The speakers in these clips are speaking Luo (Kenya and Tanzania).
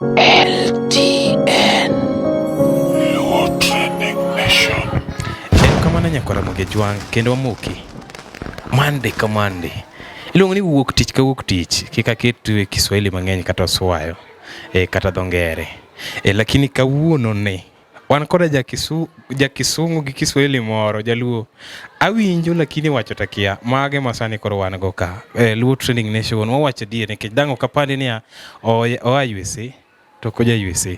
LTN. Luo Trending Nation. Erokamano nyakwara Mogejwang' kendo wamoki. Monday ka Monday. Iluongo ni wuok tich ka wuok tich. Kik aket e Kiswahili mang'eny kata oswayo e, kata dho ngere. E, lakini kawuono ni wan koda jakisungu gi Kiswahili moro jaluo. Awinjo lakini wacho takia. Mage ma sani koro wan go ka. E, Luo Trending Nation wawacho adier nikech dang' ok apandi niya oa USA to ok oja USA.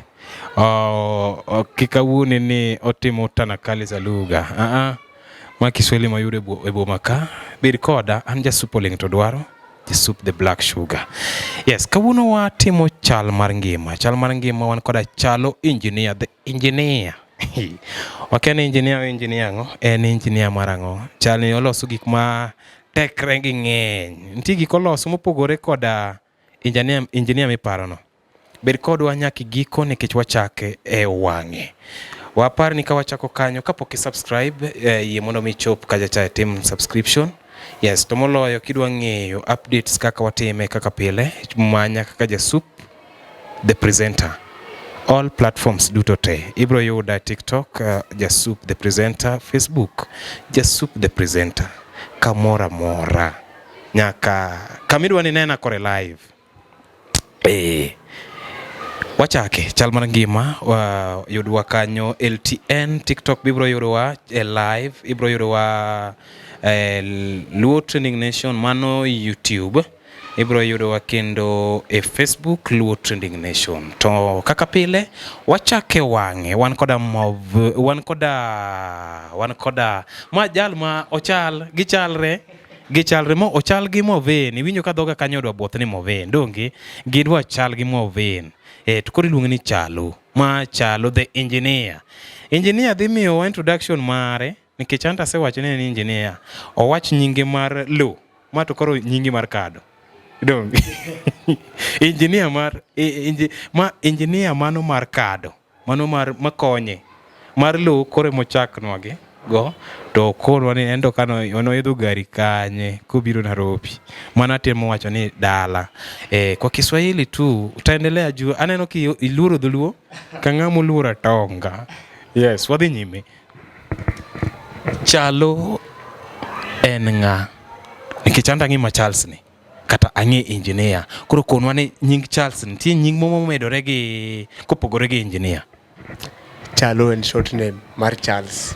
Oh, kik awuone ni otimo tanakali za lugha. Ah ah. Ma Kiswahili mayudo e boma ka. Bed koda, an Jasup Oling' to dwaro Jasup the Black Sugar. Yes, kawuono watimo chal mar ngima. Chal mar ngima wan koda Chalo Engineer, the engineer. Wakia ni engineer o engineer ang'o? En engineer mar ang'o? Chal ni oloso gik ma tekre gi ng'eny. Nitie gik oloso mopogore koda engineer, engineer miparono. Bed kodwa nyaka giko nikech wachake e wang'e. Wapar ni ka wachako kanyo kapok i subscribe yie mondo mi ichop kacha cha itim subscription. Yes, to moloyo kidwa ng'eyo updates kaka watime kaka pile, manya kaka Jasup the presenter. All platforms duto te. Ibro yuda TikTok, Jasup the presenter, Facebook, Jasup the presenter. Kamora mora. Nyaka kamidwa ni nena kore live. Wachake chal mar ngima wa yudwa kanyo LTN TikTok bibro yudowa e live ibro yudowa e Luo Trending Nation mano YouTube ibro yudowa kendo e Facebook Luo Trending Nation to kaka pile wachake wang'e wan koda mov, wan koda ma jal ma ochal gichalre gichalre mo ochal gi Moven iwinjo ka dhoga kanyo odwa buoth ni Moven donge gidwa chal gi Moven to koro iluonge ni Chalo ma Chalo the engineer. Engineer dhi miyowa introduction mare nikech anto asewacho ni en engineer owach nyinge mar lo ma to koro nyingi mar kado donge engineer mar ma engineer mano mar kado mano mar makonye mar lo koro emochaknwa gi go to okonwa ni en to kano noidho gari kanye kobiro Nairobi mana temo wacho ni dala kwa Kiswahili tu utaendelea juu aneno ki iluoro dholuo ka ng'ama oluoro atonga. Yes, wadhi nyime. Chalo en ng'a? Nikech an to ang'e ma Charles ni kata ang'e engineer. Koro konwa ni nying Charles nitie nying moro momedore gi kopogore gi engineer. Chalo en short name mar Charles.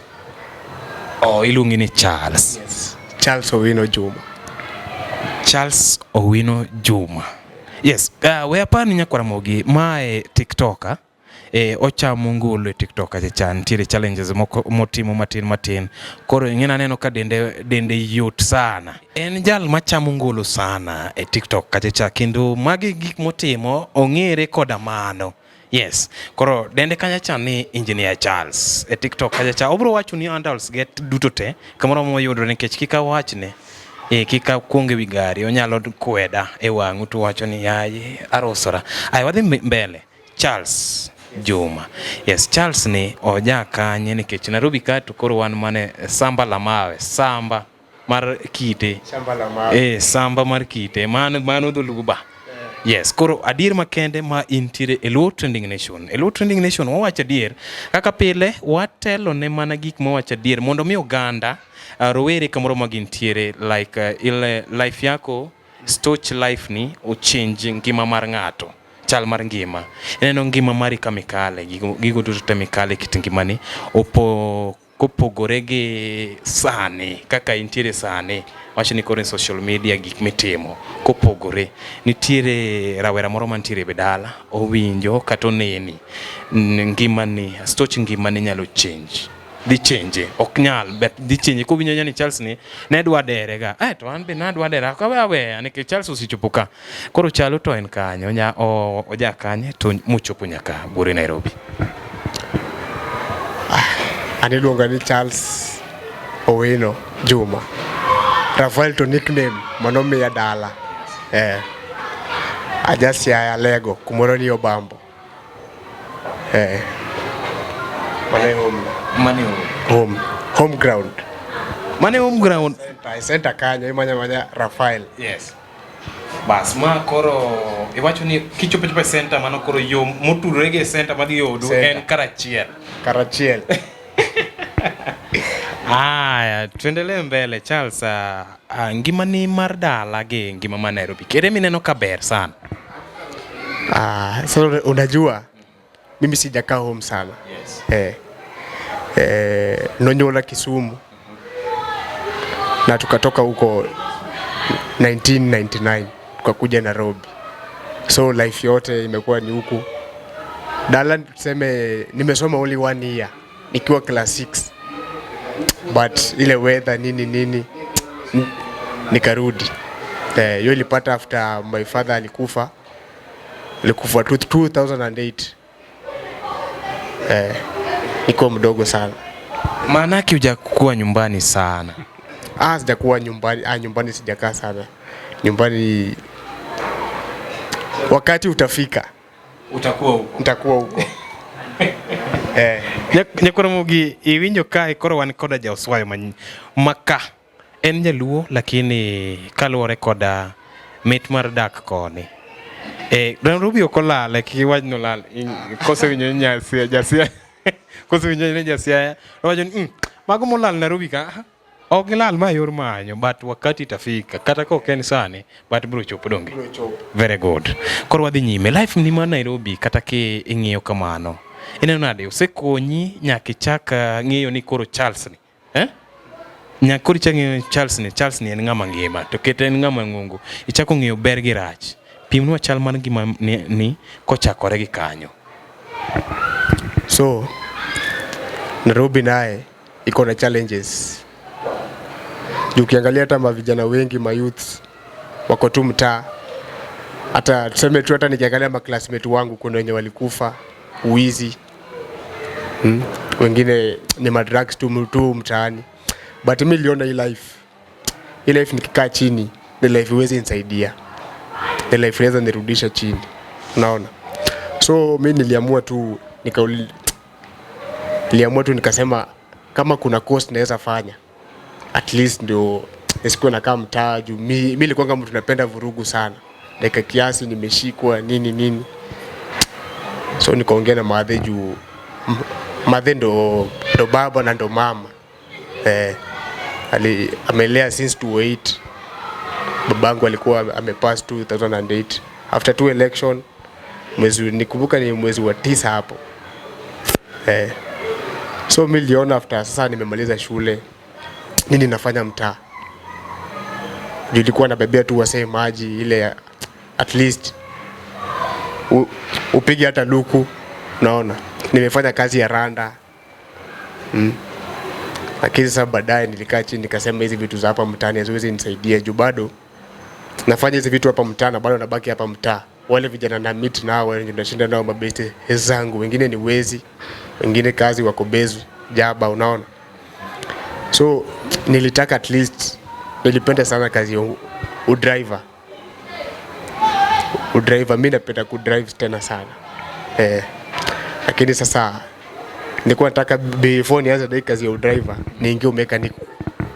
Oh, iluongi ni Charles. Yes. Charles Owino Juma. Charles Owino Juma. Yes, we apar ni nyakwara Ramogi mae TikToker ochamo ngolo e TikTok kacha cha nitiere challenges moko motimo matin matin. Koro ing'e aneno ka dende yot sana. En jal machamo ngolo sana e TikTok kacha cha kendo magi gik motimo ong'ere koda mano. Yes, koro dende kacha cha ni Engineer Charles e TikTok kacha cha obro wacho ni handles get duto te kamoro moyudore nikech kik awachne kik akwong ewi gari onyalo kweda e wang'u to wacho ni yaye arosora. Aya wadhi mbele. Charles Juma. Yes, Charles ni oja kanye nikech Nairobi ka to koro wan mane samba la mawe, samba mar kite. Shamba la mawe. Samba mar kite. Mano dholuo ba. Yes, koro adier makende ma intiere e Luo Trending Nation. E Luo Trending Nation wawacho adier kaka pile watelo ne mana gik mawacho adier mondo mi oganda rowere kamoro ma gintiere like ile life yako stoch life ni ochange ngima mar ng'ato chal mar ngima ineno ngima mari kamikale gigo duto te mikale kit ngimani opo kopogore gi sani kaka intiere sani wach ni koro e social media gik mitimo kopogore nitiere rawera moro mantiere e dala owinjo kata oneni ngimani stoch ngimani nyalo change dhi change ok nyal but dhi change kowinjo ni Charles ni ne dwa dere ga to an be nadwa dera ka we aweya nikech Charles osechopo ka koro chalo to en kanyo onya oja kanye to mochopo nyaka buore Nairobi. An iluonga ni Charles Owino Juma. Rafael to nickname manomiya dala. Aja Siaya Lego kumoro ni Obambo. Mano e home. Mano e home. Home. Home ground. Mano e home ground. Center, center kanyo imanya manya Rafael. Yes. Bas ma koro iwacho ni kichopo chopo e center mano koro yo motudore gi center madhi odu en karachiel. Karachiel. Aya, tuendelee mbele Charles. Ngimani mar dala gi ngima ma Nairobi kere mineno ka ber sana? Sasa unajua mimi sijakaa home sana. Yes. Nonyuola Kisumu na tukatoka huko 1999 tukakuja Nairobi, so life yote imekuwa ni huku. Dala tuseme nimesoma only one year nikiwa class 6, but ile weather nini nini nikarudi. Hiyo ilipata after my father alikufa 2008. Niko mdogo sana. Maanake hujakuwa nyumbani sana. Sijakuwa nyumbani, nyumbani sijakaa sana. Nyumbani wakati utafika utakuwa huko. Nitakuwa huko. Nyakoromogi iwinjo kae koro wan koda ja Oswayo maka en jaluo lakini kaluwore koda mit mar dak koni. Nairobi ok olal, kik iwach ni olal. Kose winjo ni nyasia, jasia. Kose winjo ni jasia. Owacho ni mago molal Nairobi ka. Ok gilal ma yor manyo, but wakati itafika. Kata ka ok en sani, but biro chopo donge. Biro chopo. Very good. Koro wadhi nyime. Life ni mar Nairobi kata ki ing'iyo kamano. Ineno nade osekonyi nyaka ichak ng'eyo ni koro Charles ni. Nyaka koro ichak ng'eyo Charles ni, Charles ni en ng'ama ngima to kata en ng'ama ng'ongo. Ichako ng'eyo ber gi rach. Pimnwa chal mar ngima ni kochakore gi kanyo. So Nairobi naye iko na challenges. Juu ukiangalia hata mavijana wengi ma youths wako tu mtaa. Hata tuseme tu hata nikiangalia ma classmate wangu kuna wenye walikufa uwizi. Wengine ni ma drugs tu mtaani. But mimi niliona hii life. Hii life nikikaa chini, ni life iwezi nisaidia. Ni life inaweza nirudisha chini. Unaona? So mimi niliamua tu niliamua tu nikasema kama kuna course naweza fanya at least ndio nisikuwe nakaa mtaa juu mi nilikuwa kama mtu napenda vurugu sana. Dakika kiasi nimeshikwa nini nini. So nikaongea na madhe juu madhe ndo baba na ndo mama. Amelea since 2008. Babangu alikuwa amepass 2008 after two election, mwezi nikumbuka ni mwezi wa 9 hapo. So mimi niliona after sasa nimemaliza shule nini nafanya mtaa. Juu nilikuwa nabebea tu wasee maji ile at least upige hata luku, unaona. Nimefanya kazi ya randa. Lakini sasa baadaye nilikaa chini nikasema hizi vitu za hapa mtaani haziwezi nisaidia juu bado nafanya hizi vitu hapa mtaa na bado nabaki hapa mtaa. Wale vijana na meet nao, wale tunashinda nao mabeste zangu, wengine ni wezi, wengine kazi wako bezu, jaba, unaona. So nilitaka at least, nilipenda sana kazi ya udriver. Udriver, mimi napenda kudrive tena sana. Lakini sasa nilikuwa nataka before nianze dai kazi ya udriver, niingie mechanic,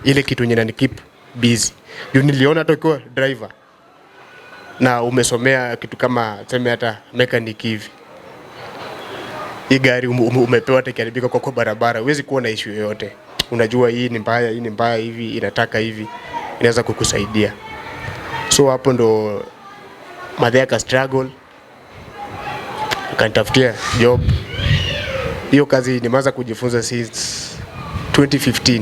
ile kitu yenye inani keep busy. Juu niliona hata ukiwa driver na umesomea kitu kama tuseme hata mechanic hivi, hii gari umepewa hata ikiharibika kwa barabara huwezi kuwa na issue yoyote. Unajua hii ni mbaya, hii ni mbaya hivi, inataka hivi, inaweza kukusaidia. So hapo ndo madhe aka struggle, akanitafutia job. Hiyo kazi nimeanza kujifunza since 2015.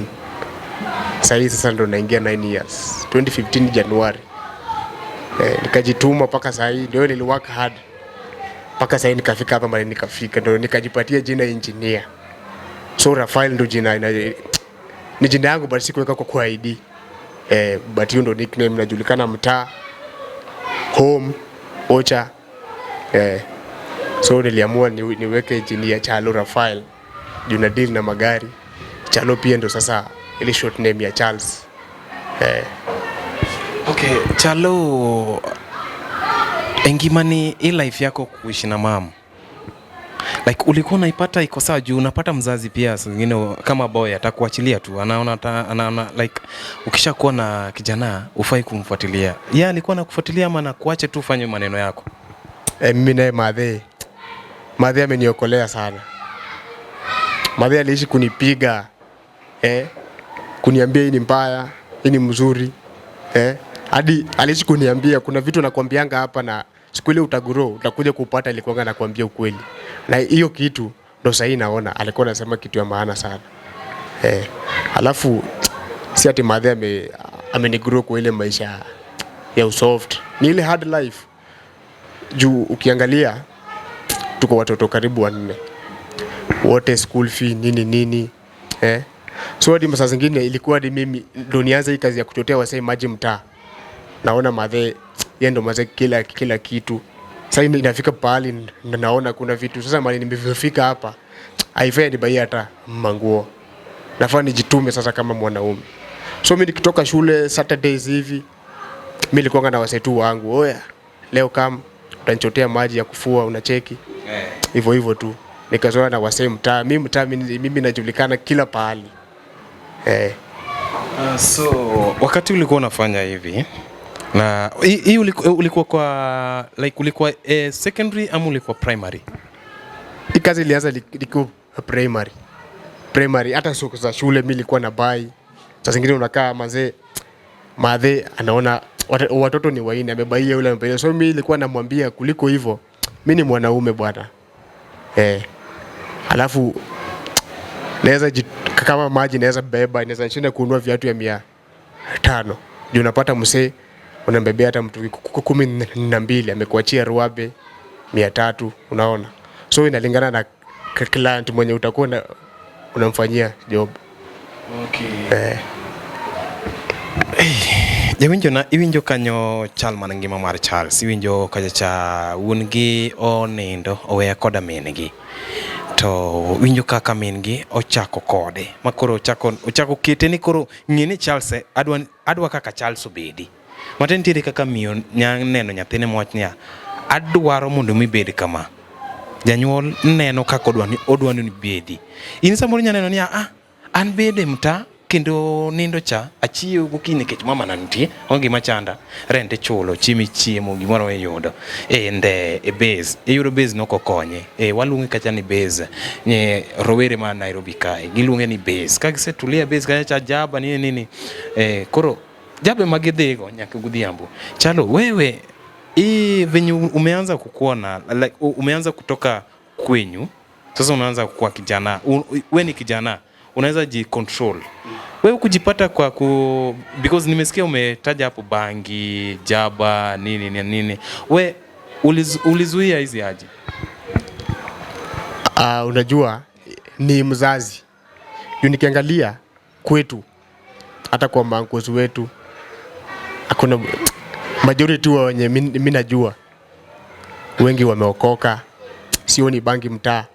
Sasa hii sasa ndo naingia 9 years. 2015 January. Nikajituma mpaka saa hii, ndio nili work hard. Mpaka saa hii nikafika hapa mahali nikafika, ndio nikajipatia jina engineer. So Rafael ndo jina ni jina yangu but sikuweka kwa ID. But hiyo ndo nickname, najulikana mtaa, home, Ocha. So niliamua niweke engineer Chalo Rafael. Juu na deal na magari. Chalo pia ndo sasa ile short name ya Charles. Okay, Chalo, engima ni hii life yako kuishi na mama. Like ulikuwa unaipata iko sawa juu unapata mzazi pia saa zingine kama boy atakuachilia tu, anaona anaona like ukishakuwa na kijana ufai kumfuatilia. Yeye alikuwa anakufuatilia ama anakuacha tu ufanye maneno yako? Mimi naye madhe ameniokolea sana. Madhe aliishi kunipiga, kuniambia hii ni mbaya, hii ni mzuri, hadi aliishi kuniambia kuna vitu nakwambianga hapa na siku ile utagrow utakuja kupata, ilikuwanga nakwambia ukweli. Na hiyo kitu ndo sahii naona alikuwa anasema kitu ya maana sana. Alafu si ati madhe amenigrow kwa ile maisha ya usoft, ni ile hard life. Juu ukiangalia tuko watoto karibu 4, wote school fee nini nini, So hadi masaa zingine ilikuwa hadi mimi ndo nianze hii kazi ya kuchotea wasee maji mtaa. Naona madhe yeye ndo mazee kila kitu. Sasa inafika pahali naona kuna vitu sasa mali nimefika hapa haifai nibai hata manguo. Nafaa nijitume sasa kama mwanaume. So mimi nikitoka shule Saturdays hivi mimi nilikuwa na wasee tu wangu, oya leo kama utanichotea maji ya kufua unacheki. Hivyo hivyo tu. Nikazoea na wasee mtaa. Mimi mtaa mimi najulikana kila pahali. So wakati ulikuwa unafanya hivi na hii ulikuwa kwa like ulikuwa secondary ama ulikuwa primary? Hii kazi ilianza nikiwa primary. Primary hata soko za shule mimi nilikuwa na buy. Saa zingine unakaa mazee, madhe anaona watoto ni waine, amebaia yule amebaia. So mimi nilikuwa namwambia kuliko hivyo, mimi ni mwanaume bwana. Alafu naweza kama maji naweza beba, naweza shinda kununua viatu ya 500. Juu unapata msee unambebea hata mtu 12 amekuachia ruabe 300, unaona. So inalingana na client mwenye utakuwa unamfanyia job. Okay. Jawinjo na iwinjo kanyo chal mana ngima mar Charles, iwinjo kacha cha wuon gi onindo oweya koda min gi. To winjo kaka min gi ochako kode ma koro ochako kete ni koro ng'e ni Charles adwa kaka Charles obedi. Mate nitiere kaka miyo nya neno nyathine mowach niya, adwaro mondo mi bed kama. Janyuol neno kaka odwa ni obedi. In samoro inya neno niya, an bede mta kendo nindo cha achiew gokinyi nikech mama na nitie, onge gima chanda, rent ichulo, chiemo ichiemo, gimoro iyudo. Ende e base, iyudo base no kokonye. Waluonge kacha ni base. Nye rowere ma Nairobi kae, giluonge ni base. Ka gisetulia base kacha cha jaba nini nini. Koro jabe magidhigo nyaka godhiambo. Chalo wewe hii venye umeanza kukua na like, umeanza kutoka kwenyu, sasa unaanza kukua kijana. We ni kijana, unaweza jicontrol. Wewe kujipata kwa ku, because nimesikia umetaja hapo bangi, jaba, nini nini nini. We ulizuia hizi aje? Unajua ni mzazi. Juu nikiangalia kwetu hata kwa mankozi wetu hakuna majority wa wenye mi najua wengi wameokoka. Sioni bangi mtaa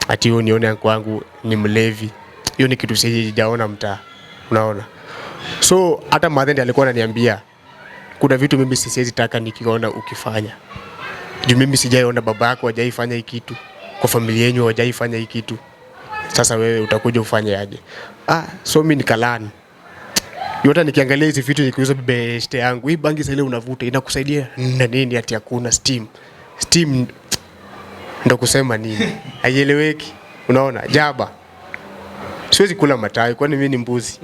ati huyo nione uncle wangu ni mlevi. Hiyo ni kitu sijaona mtaa, unaona. So hata madhe ndiye alikuwa ananiambia kuna vitu mimi siwezi taka nikiona ukifanya. Juu mimi sijaiona baba yako hajaifanya hii kitu, kwa familia yenu hawajaifanya hii kitu. Sasa wewe utakuja ufanye aje? So mimi nikalani. Yote nikiangalia hizi vitu nikiuza beste yangu, hii bangi sasa ile unavuta inakusaidia na nini ati hakuna steam? Steam ndo kusema nini? Haieleweki. Unaona? Jaba. Siwezi kula matawi kwani mimi ni mbuzi.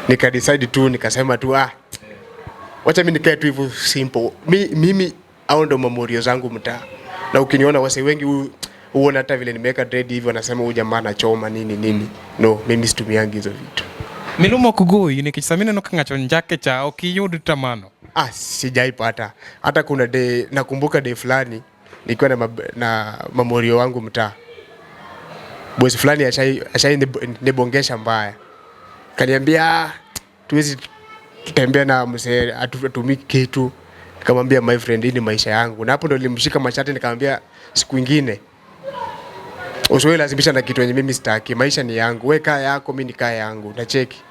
Nika decide tu nikasema tu wacha mimi nikae tu hivyo simple. Mimi hao ndo mamorio zangu mtaa. Na ukiniona wase wengi uona hata vile nimeweka dread hivi wanasema huyu jamaa anachoma nini nini. No, mimi situmiangi hizo vitu. Milumo kugoi nikech sama ineno ka ng'ato njake cha ok iyud tamano. Sijaipata. Hata kuna day nakumbuka day fulani nikiwa na mamorio wangu mtaa. Boss fulani ashai nibongesha mbaya. Kaniambia tuwezi tembea na mzee atumiki kitu. Nikamwambia my friend, hii ni maisha yangu. Na hapo ndo nilimshika mashati nikamwambia siku nyingine usiwe lazimisha na kitu yenye mimi sitaki. Maisha ni yangu. Wewe kaa yako, mimi ni kaa yangu. Na cheki.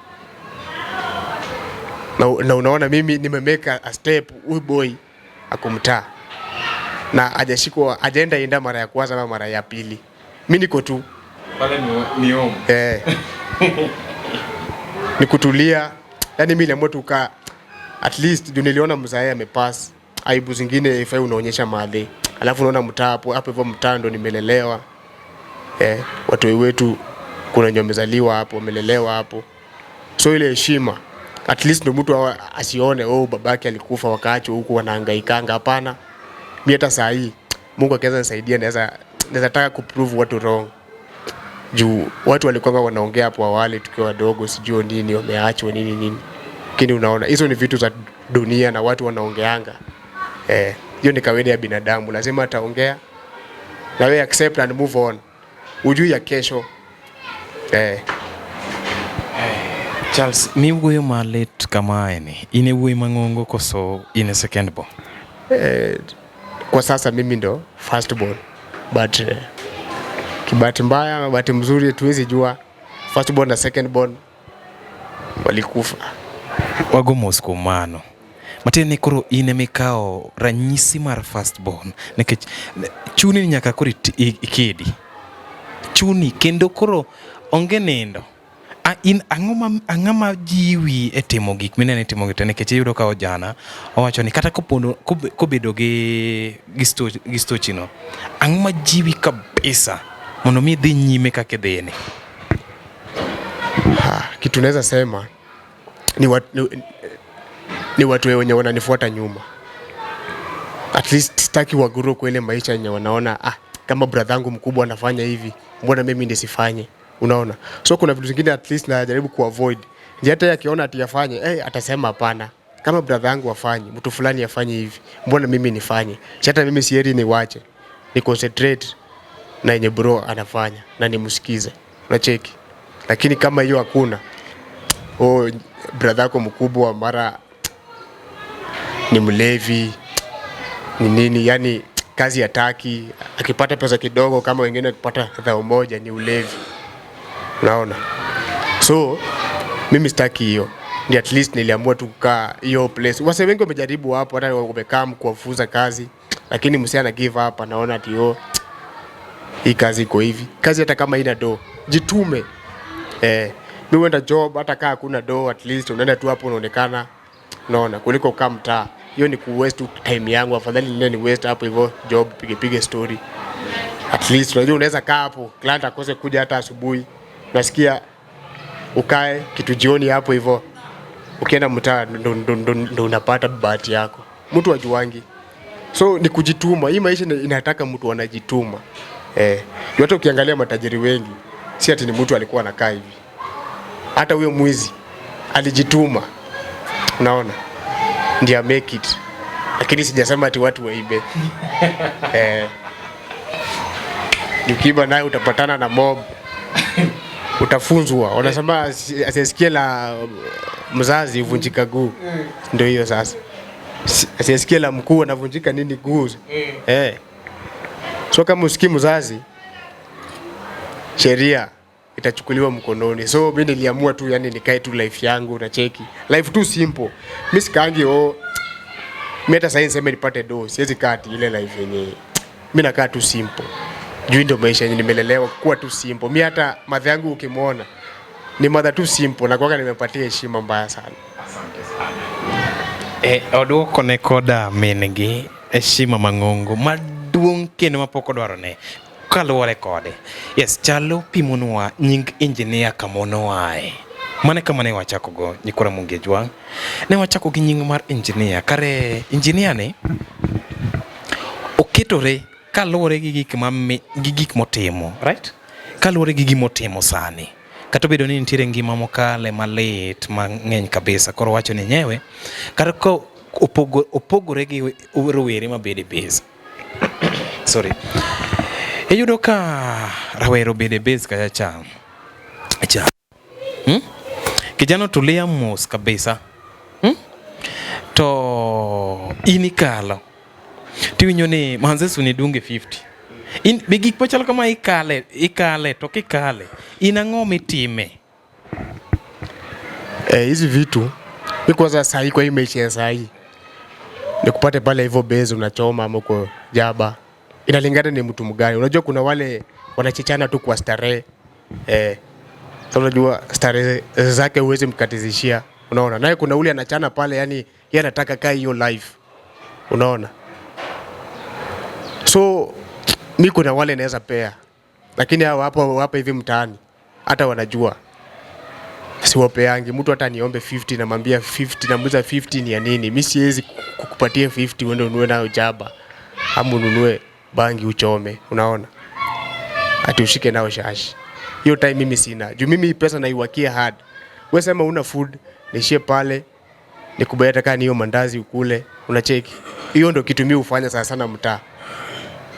Na unaona mimi nimemeka a step, huyu boy akumtaa. Na hajashikwa, hajaenda inda mara ya kwanza ama mara ya pili. Mi niko tu pale ni home. Eh. Ni kutulia. Yani mimi niliamua tu kaa at least juu niliona mzae amepass. Aibu zingine ifai unaonyesha madhe. Alafu unaona mtaa hapo hapo hivyo, mtaa ndo nimelelewa. Watu wetu kuna wenye wamezaliwa hapo, wamelelewa hapo. So ile heshima at least ndo mtu asione, oh, babake alikufa wakaachwa huku wanahangaikanga. Hapana. Mimi hata saa hii Mungu akiweza nisaidia naweza taka kuprove watu wrong. Juu watu walikuwa wanaongea hapo awali tukiwa wadogo, sijui nini wameachwa nini nini. Lakini unaona hizo ni vitu za dunia na watu wanaongeanga. Hiyo ni kawaida ya binadamu, lazima ataongea. Na wewe accept and move on. Ujui ya kesho. Charles, miwuoyo malit kamae ni in e wuoyi mang'ongo koso in e second born? Kwa sasa mimi ndo first born. But kibahati mbaya, bahati mzuri tuwezi jua first born na second born walikufa. Wago mos kuom mano. Matiende ni koro in emikawo ranyisi mar first born nikech chuni ni nyaka koro ikedi. Chuni kendo koro onge nindo. In ang'o ma jiwi e timo gik mineno itimo gi te nikech iyudo ka ojana owacho ni kata kopondo kobedo gi stochino, ang'o ma jiwi kabisa mondo mi idhi nyime kaka idhini? Ha, kitu naweza sema ni watu wenye wananifuata nyuma. At least sitaki wagrow kwa ile maisha yenye wanaona, kama brother yangu mkubwa anafanya hivi, mbona mimi nisifanye? Unaona? So kuna vitu zingine at least najaribu kuavoid. Ndio hata akiona ati afanye, atasema hapana. Kama brother yangu afanye, mtu fulani afanye hivi, mbona mimi nifanye? Si hata mimi sieri niwache. Ni concentrate na yenye bro anafanya na nimsikize. Unacheki? Lakini kama hiyo hakuna, oh, brother yako mkubwa mara ni mlevi, ni nini, yani kazi hataki, akipata pesa kidogo kama wengine wakipata dhao moja ni ulevi. Unaona? So mimi sitaki hiyo. Ni at least niliamua tu kukaa hiyo place. Wase wengi wamejaribu hapo, hata wamekaa kuwafunza kazi, lakini msee ana give up, anaona ati oh, hii kazi iko hivi. Kazi hata kama ina do, jitume. Mimi huenda job hata kama hakuna do, at least unaenda tu hapo unaonekana. Unaona, kuliko kukaa mtaa. Hiyo ni ku waste time yangu, afadhali niende ni waste hapo hivyo job, pige pige story. At least unajua unaweza kaa hapo, client akose kuja hata asubuhi. Unasikia ukae kitu jioni hapo hivyo. Ukienda mtaa ndo unapata bahati yako. Mtu hajuangi. So ni kujituma. Hii maisha inataka mtu anajituma. Hata ukiangalia matajiri wengi, si ati ni mtu alikuwa anakaa hivi. Hata huyo mwizi alijituma. Unaona? Ndiye make it. Lakini sijasema ati watu waibe. Ukiiba naye utapatana na mob. Utafunzwa. Wanasema asisikie la mzazi huvunjika guu. Ndio hiyo sasa. Asisikie la mkuu anavunjika nini guu. So kama usikii mzazi, sheria itachukuliwa mkononi. So mimi niliamua tu yani nikae tu life yangu na cheki. Life tu simple. Mimi sikaangi, oh, mimi hata sasa niseme nipate do, siwezi kaa ati ile life yenye. Mimi nakaa tu simple. Juu ndio maisha yenye nimelelewa, kuwa tu simple. Mimi hata mother yangu ukimwona ni mother tu simple, na kwa nimepatia heshima mbaya sana. Asante sana. Oduoko ne koda min gi heshima mang'ongo maduong' kendo mapok odwaro ne kaluwore kode. Yes, chalo pimonwa nying engineer kamonoae. Mane kama ne wachako go nyikwa Ramogi Ojwang'. Ne wachako gi nying mar engineer. Kare engineer ni oketore kaluwore gi gik ma gi gik motimo, right? Kaluwore gi gimotimo sani. Kata obedo ni nitiere ngima mokale malit mang'eny kabisa, koro wacho ni nyewe kata ka opogore gi rowere mabede base. Sorry. Iyudo ka rawere obede base kacha cha. Cha. Kijana otulia mos kabisa. To in ikalo. Tiwinjo ni manzesu ni dunge 50. In be gik machalo kama ikale, ikale to kikale. In ang'o mitime? Hizi vitu mi kwanza sahi kwa hii maisha ya sahi. Nikupate pale hivyo base unachoma ama uko jaba. Inalingana ni mtu mgani. Unajua kuna wale wanachichana tu kwa starehe. Sasa unajua starehe zake huwezi mkatizishia. Unaona? Naye kuna ule anachana pale, yani yeye anataka kaa hiyo life. Unaona? So mi kuna wale naweza pea. Lakini hao hapo hapa hivi mtaani hata wanajua. Siwapeangi. Mtu hata niombe 50 namwambia 50, namuuliza 50 ni ya nini? Mi siwezi kukupatia 50 uende ununue nayo jaba ama ununue bangi uchome, unaona? Ati ushike nao shashi. Hiyo time mimi sina. Juu mimi pesa naiwakia hard. Wewe sema una food, nishie pale nikubaya hata kama ni hiyo mandazi ukule, unacheki. Hiyo ndio kitu mimi hufanya sana sana mtaa.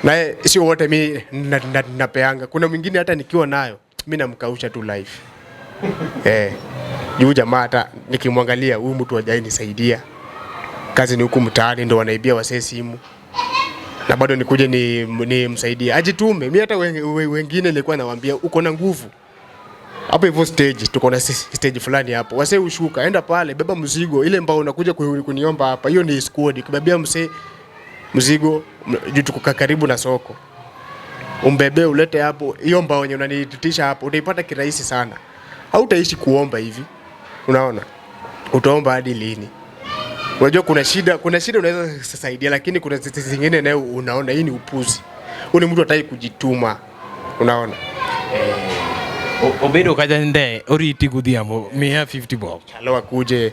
Na sio wote mi napeanga. Kuna mwingine hata nikiwa nayo mi namkausha tu life. Juu jamaa hata nikimwangalia huyu mtu hajai nisaidia. Kazi ni huku mtaani ndo wanaibia wasee simu. Na bado nikuje ni msaidie. Ajitume. Mimi hata wengine nilikuwa nawaambia uko na nguvu. Hapo hivyo stage tuko na stage fulani hapo. Wasee ushuka, enda pale beba mzigo ile mbao unakuja kuniomba hapa. Hiyo ni squad. Kubebea msee mzigo juu tuko karibu na soko. Umbebe ulete hapo, hiyo mbao yenye unanitisha hapo utaipata kirahisi sana. Hautaishi kuomba hivi. Unaona? Utaomba hadi lini? Unajua kuna shida unaweza saidia, lakini kuna zingine nayo unaona hii ni upuzi. Huyu ni mtu hataki kujituma. Unaona? Obedo kacha nde oriti godhiambo miya 50 bob. Chalo akuje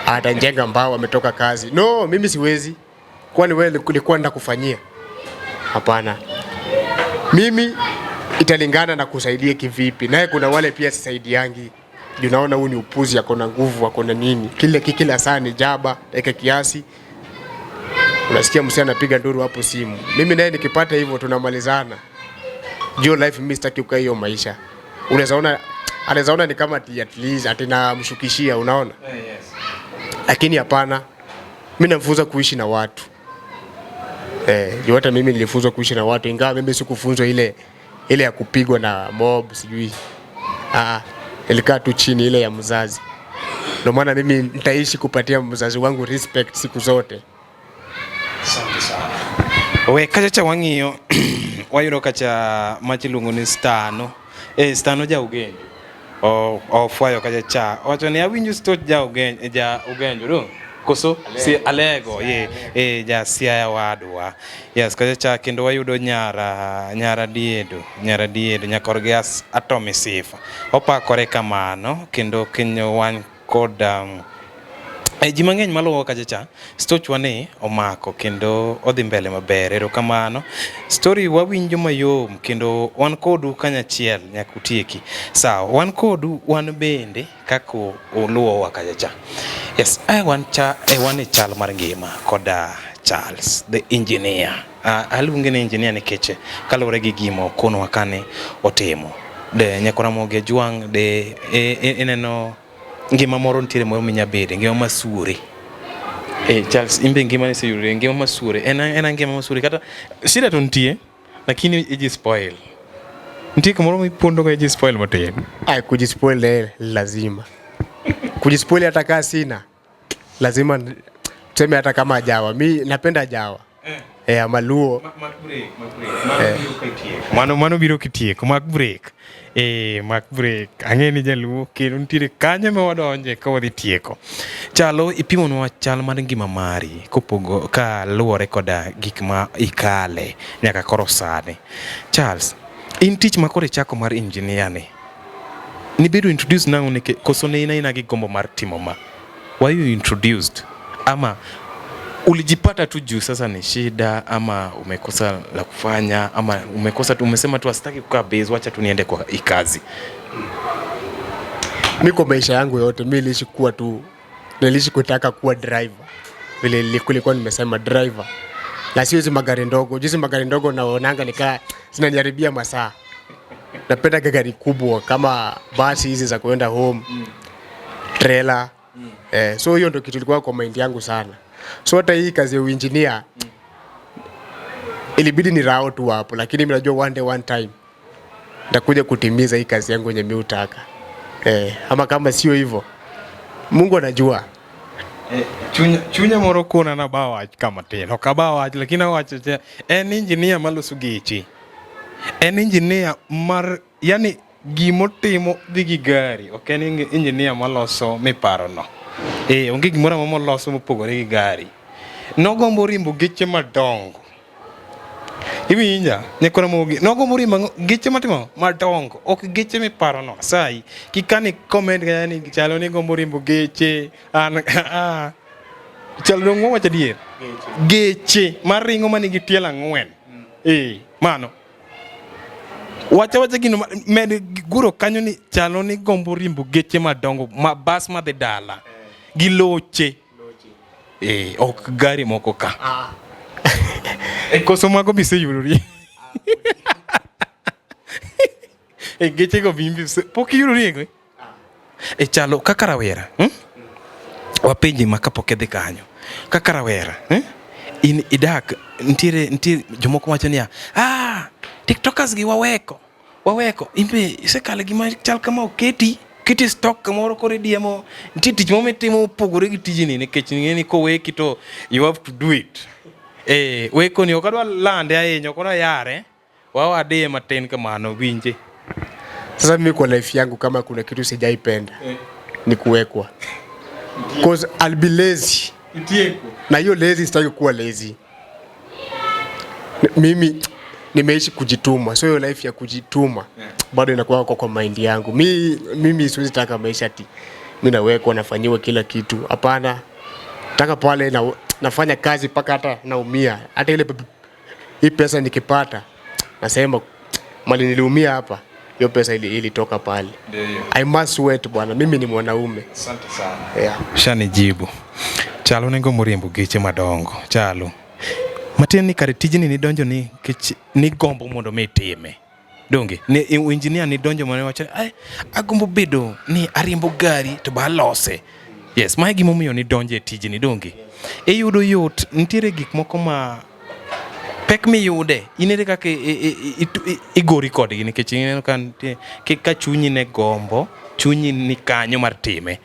atajenga mbao ametoka kazi. No, mimi siwezi. Kwani wewe ulikuwa ndakufanyia? Hapana. Mimi italingana na kusaidia kivipi. Naye kuna wale pia sisaidiangi. Unaona huyu ni upuzi, ako na nguvu, ako na nini. Kile kila saa ni jaba, dakika kiasi. Unasikia msee anapiga nduru hapo simu. Mimi naye nikipata hivyo tunamalizana. Jio life mimi sitaki kukaa hiyo maisha. Unaweza ona, anaweza ona ni kama ati at least ati namshukishia, unaona? Yes. Lakini hapana. Mimi namfunza kuishi na watu. Juu hata mimi nilifunzwa kuishi na watu, ingawa mimi sikufunzwa ile ya kupigwa na mob sijui. Nilikaa tu chini ile ya mzazi. Ndio maana mimi nitaishi kupatia mzazi wangu respect siku zote. Asante sana. We kacha cha wang'iyo wayudo kacha machiluongo ni Stano. Stano ja Ugenjo. Ofwayo kacha cha. Owacho ni awinjo stoch ja Ugenjo, ja Ugenjo do. Koso si Alego ye ja Siaya wadwa. Yes, kacha cha kendo wayudo nyara Diedo, nyara Diedo nyakorgi Atomi Sifa. Opakore kamano kendo kinyo wan kod ji mang'eny maluwo kacha cha, stochwa ni omako kendo odhi mbele maber. Erokamano. Story wawinjo mayom kendo wan kodu kanyachiel nyaka utieki. Sawa, wan kodu wan bende kaka uluwowa kacha cha. Yes, wan e chal mar ngima koda Charles the engineer. Aluonge ni engineer nikech kaluwore gi gima okonwa kane otimo. De Nyakoramogi Ajwang' de ineno ngima moro nitiere moro minya bede, ngima masuore. Charles, imbe ngima ni seyudore, ngima masuore. En ngima masuore kata shida to nitie, lakini iji spoil. Nitie kamoro mipondo ga iji spoil matin. Ai, kujispoil lazima. Kujispoil hata kama sina. Lazima tuseme hata kama jawa. Mi napenda jawa. Ama Luo. Mano biro kitieko, mak break. Mak break. Ang'e ni jaluo kendo nitiere kanyo ma wadonje ka wadhi tieko. Chalo ipimonwa chal mar ngima mari kopogo ka luwore koda gik ma ikale nyaka koro sani. Charles, in tich ma koro ichako mar engineer ni, nibedo introduced nang'o nikech koso ne in aina gi gombo mar timo ma? Were you introduced? Ama ulijipata tu juu sasa ni shida ama umekosa la kufanya ama umekosa tu, umesema tu asitaki kukaa base, wacha tu niende kwa kazi? Mi kwa maisha yangu yote mi niliishi kuwa tu, niliishi kutaka kuwa driver. Vile nilikuwa nimesema driver. Na sio hizi magari ndogo. Hizi magari ndogo naonanga nikaa zinaniharibia masaa. Napenda gari kubwa kama basi hizi za kuenda home, trailer. So hiyo ndio kitu ilikuwa kwa mind yangu sana. So hata hii kazi ya uengineer ilibidi ni rao tu hapo, lakini mimi najua one day one time nitakuja kutimiza hii kazi yangu yenye mimi hutaka. Ama kama sio hivyo Mungu anajua. Chunya moro kona na ba wach kama tin. Ok aba wach lakini awacho che en engineer maloso geche. En engineer mar yani gimotimo dhi gi gari, ok en engineer maloso miparo no. Onge gimoro amora moloso mopogore gi gari. Nogombo riembo geche madongo. Iwinja? Nyakora mogi. Nogombo riembo geche matimo madongo, ok geche miparo no. Asayi, kikani comment kanya ni chalo ni gombo riembo geche. An ah. Chalo dong wacho adier. Geche maringo manigi tielo ang'wen. Mano. Wacha wacha gino med guro kanyo ni chalo ni gombo riembo geche madongo ma bas madhi dala gi loche. Ok gari moko ka. Koso mago biseyudori. Geche go bimbi pok iyudori e chalo kaka rawera. Wapenji ma kapok idhi kanyo. Kaka rawera, in idak nitiere jomoko wacho niya, TikTokers gi waweko. Imbe isekalo gima chal kama oketi stock kamoro koro idiemo. Nitie tich moro mitimo mopogore gi tijni nikech ing'e ni koweki to you have to do it. Weko ni ok adwa lande ahinya, ok adwa yare. Wawadiye matin kamano winje. Sasa mimi kwa life yangu kama kuna kitu sijaipenda ni kuwekwa. Cause I'll be lazy. Na hiyo lazy sitaki kuwa lazy. Mimi nimeishi kujituma. So hiyo life ya kujituma bado inakuwa kwa mind yangu. Mimi siwezi taka maisha ati mimi nawekwa nafanyiwa kila kitu. Hapana. Nataka pale nafanya kazi mpaka hata naumia. Hata ile hii pesa nikipata nasema mali niliumia hapa, hiyo pesa ilitoka pale. I must wait bwana, mimi ni mwanaume. Asante sana. Yeah. Shanijibu. Chalo nengo moriembo geche madongo. Chalo. Matin ni kare tijni nidonjo ni kech ni gombo mondo mi itime. Donge ni engineer ni donjo mane wacho ai agombo bedo ni ariembo gari to ba alose. Yes, mae gimomiyo nidonjo e tijni donge. Iyudo yot nitiere gik moko ma pek miyude inere kaka igori kodgi nikech ineno ka nitie ka chunyi ne gombo chunyi ni kanyo mar time.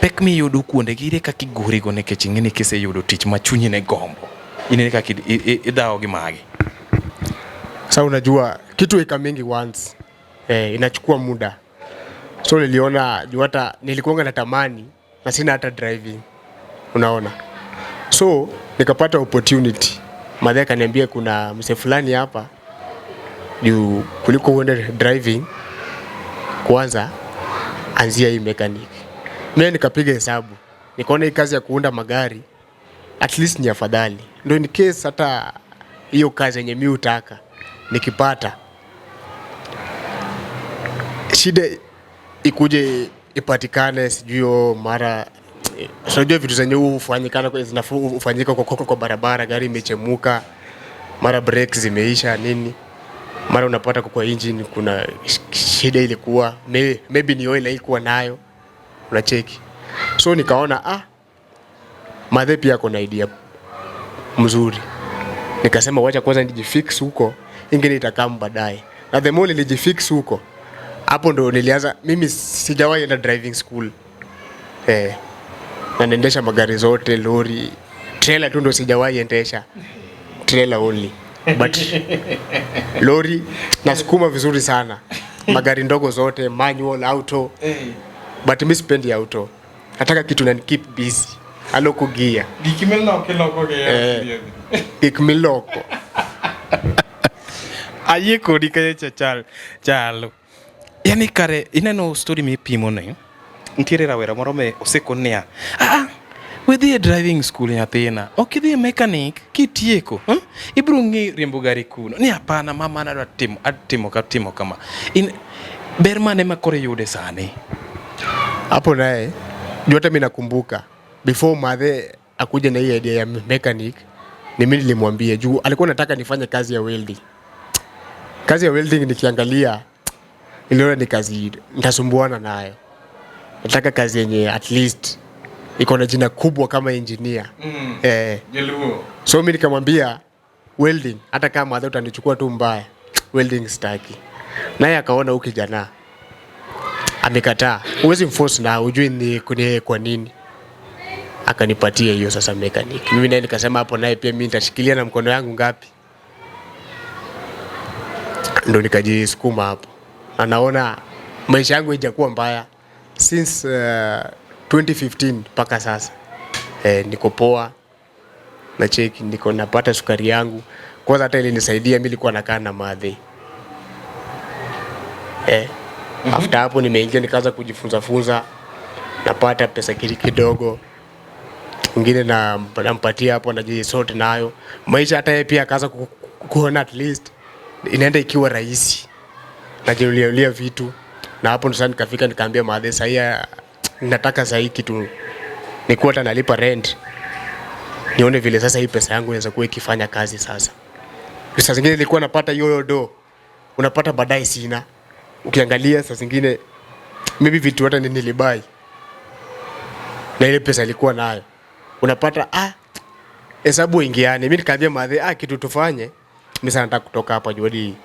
Pek miyudo kuonde gi ere kaka igori go nikech ing'e ni kiseyudo tich ma chunyi ne gombo inere kaka idhawo gi magi. Sasa unajua kitu ika mingi once inachukua muda. So niliona juu hata nilikuwa natamani na sina hata driving. Unaona? So nikapata opportunity. Madhe akaniambia kuna mse fulani hapa juu kuliko uende driving kwanza anzia hii mechanic. Mimi nikapiga hesabu. Nikaona hii kazi ya kuunda magari at least ni afadhali. Ndio in case hata hiyo kazi yenye mimi hutaka nikipata shida ikuje ipatikane, sijui mara unajua vitu zenye hufanyikana hufanyika kwa barabara, gari imechemuka, mara brakes zimeisha nini, mara unapata kwa engine kuna shida ilikuwa maybe ni oil haikuwa nayo, unacheki. So nikaona madhe pia kuna idea mzuri. Nikasema wacha kwanza nijifix huko, ingine itakaa baadaye. Na the more nilijifix huko, hapo ndo nilianza. Mimi sijawahi enda driving school. Na naendesha magari zote, lori, trailer tu ndo sijawahi endesha. Trailer only. But lori nasukuma vizuri sana. Magari ndogo zote, manual, auto. But mimi sipendi auto. Nataka kitu na keep busy. Aloko gear. Gik miloko iloko gear. Gik miloko. Ayie kodi kacha chalo. Yani kare ineno story mipimo ni nitiere rawera moro me osekon niya, wedhi e driving school nyathina, ok idhi e mechanic kitieko, ibiro ng'e riembo gari kuno. Ni hapana mama, adwa timo kama. In ber mane ma koro iyude sani? Hapo naye yote mimi nakumbuka before madhe akuje na hii idea ya mechanic, ni mimi nilimwambia juu alikuwa anataka nifanye kazi ya welding. Kazi ya welding nikiangalia niliona ni kazi nitasumbuana nayo. Nataka kazi yenye at least iko na jina kubwa kama engineer. So mimi nikamwambia welding hata kama madhe utanichukua tu mbaya, welding sitaki. Naye akaona huyu kijana amekataa. Huwezi mforce na hujui ni kwa nini. Akanipatia hiyo sasa mechanic. Mimi naye nikasema hapo naye pia mimi nitashikilia na mkono yangu ngapi, ndo nikajisukuma hapo, na naona maisha yangu haijakuwa mbaya since 2015 mpaka sasa. Niko poa na cheki, niko napata sukari yangu kwanza. Hata ilinisaidia mimi, nilikuwa nakaa na madhe. After hapo nimeingia nikaanza kujifunza funza, napata pesa kidogo ingine na nampatia hapo, najisort nayo maisha. Hata yeye pia akaanza kuona at least inaenda ikiwa rahisi, najinunulia vitu, na hapo ndo sasa nikafika nikaambia madhe, sahii nataka sahii kitu nikuwa hata nalipa rent, nione vile sasa hii pesa yangu inaweza kuwa ikifanya kazi sasa. Saa zingine nilikuwa napata hiyo do, unapata baadaye sina. Ukiangalia saa zingine maybe vitu hata nilibuy na ile pesa ilikuwa nayo, unapata hesabu ingiane. Mimi nikaambia madhe, kitu tufanye, mimi sasa nataka kutoka hapa juu hadi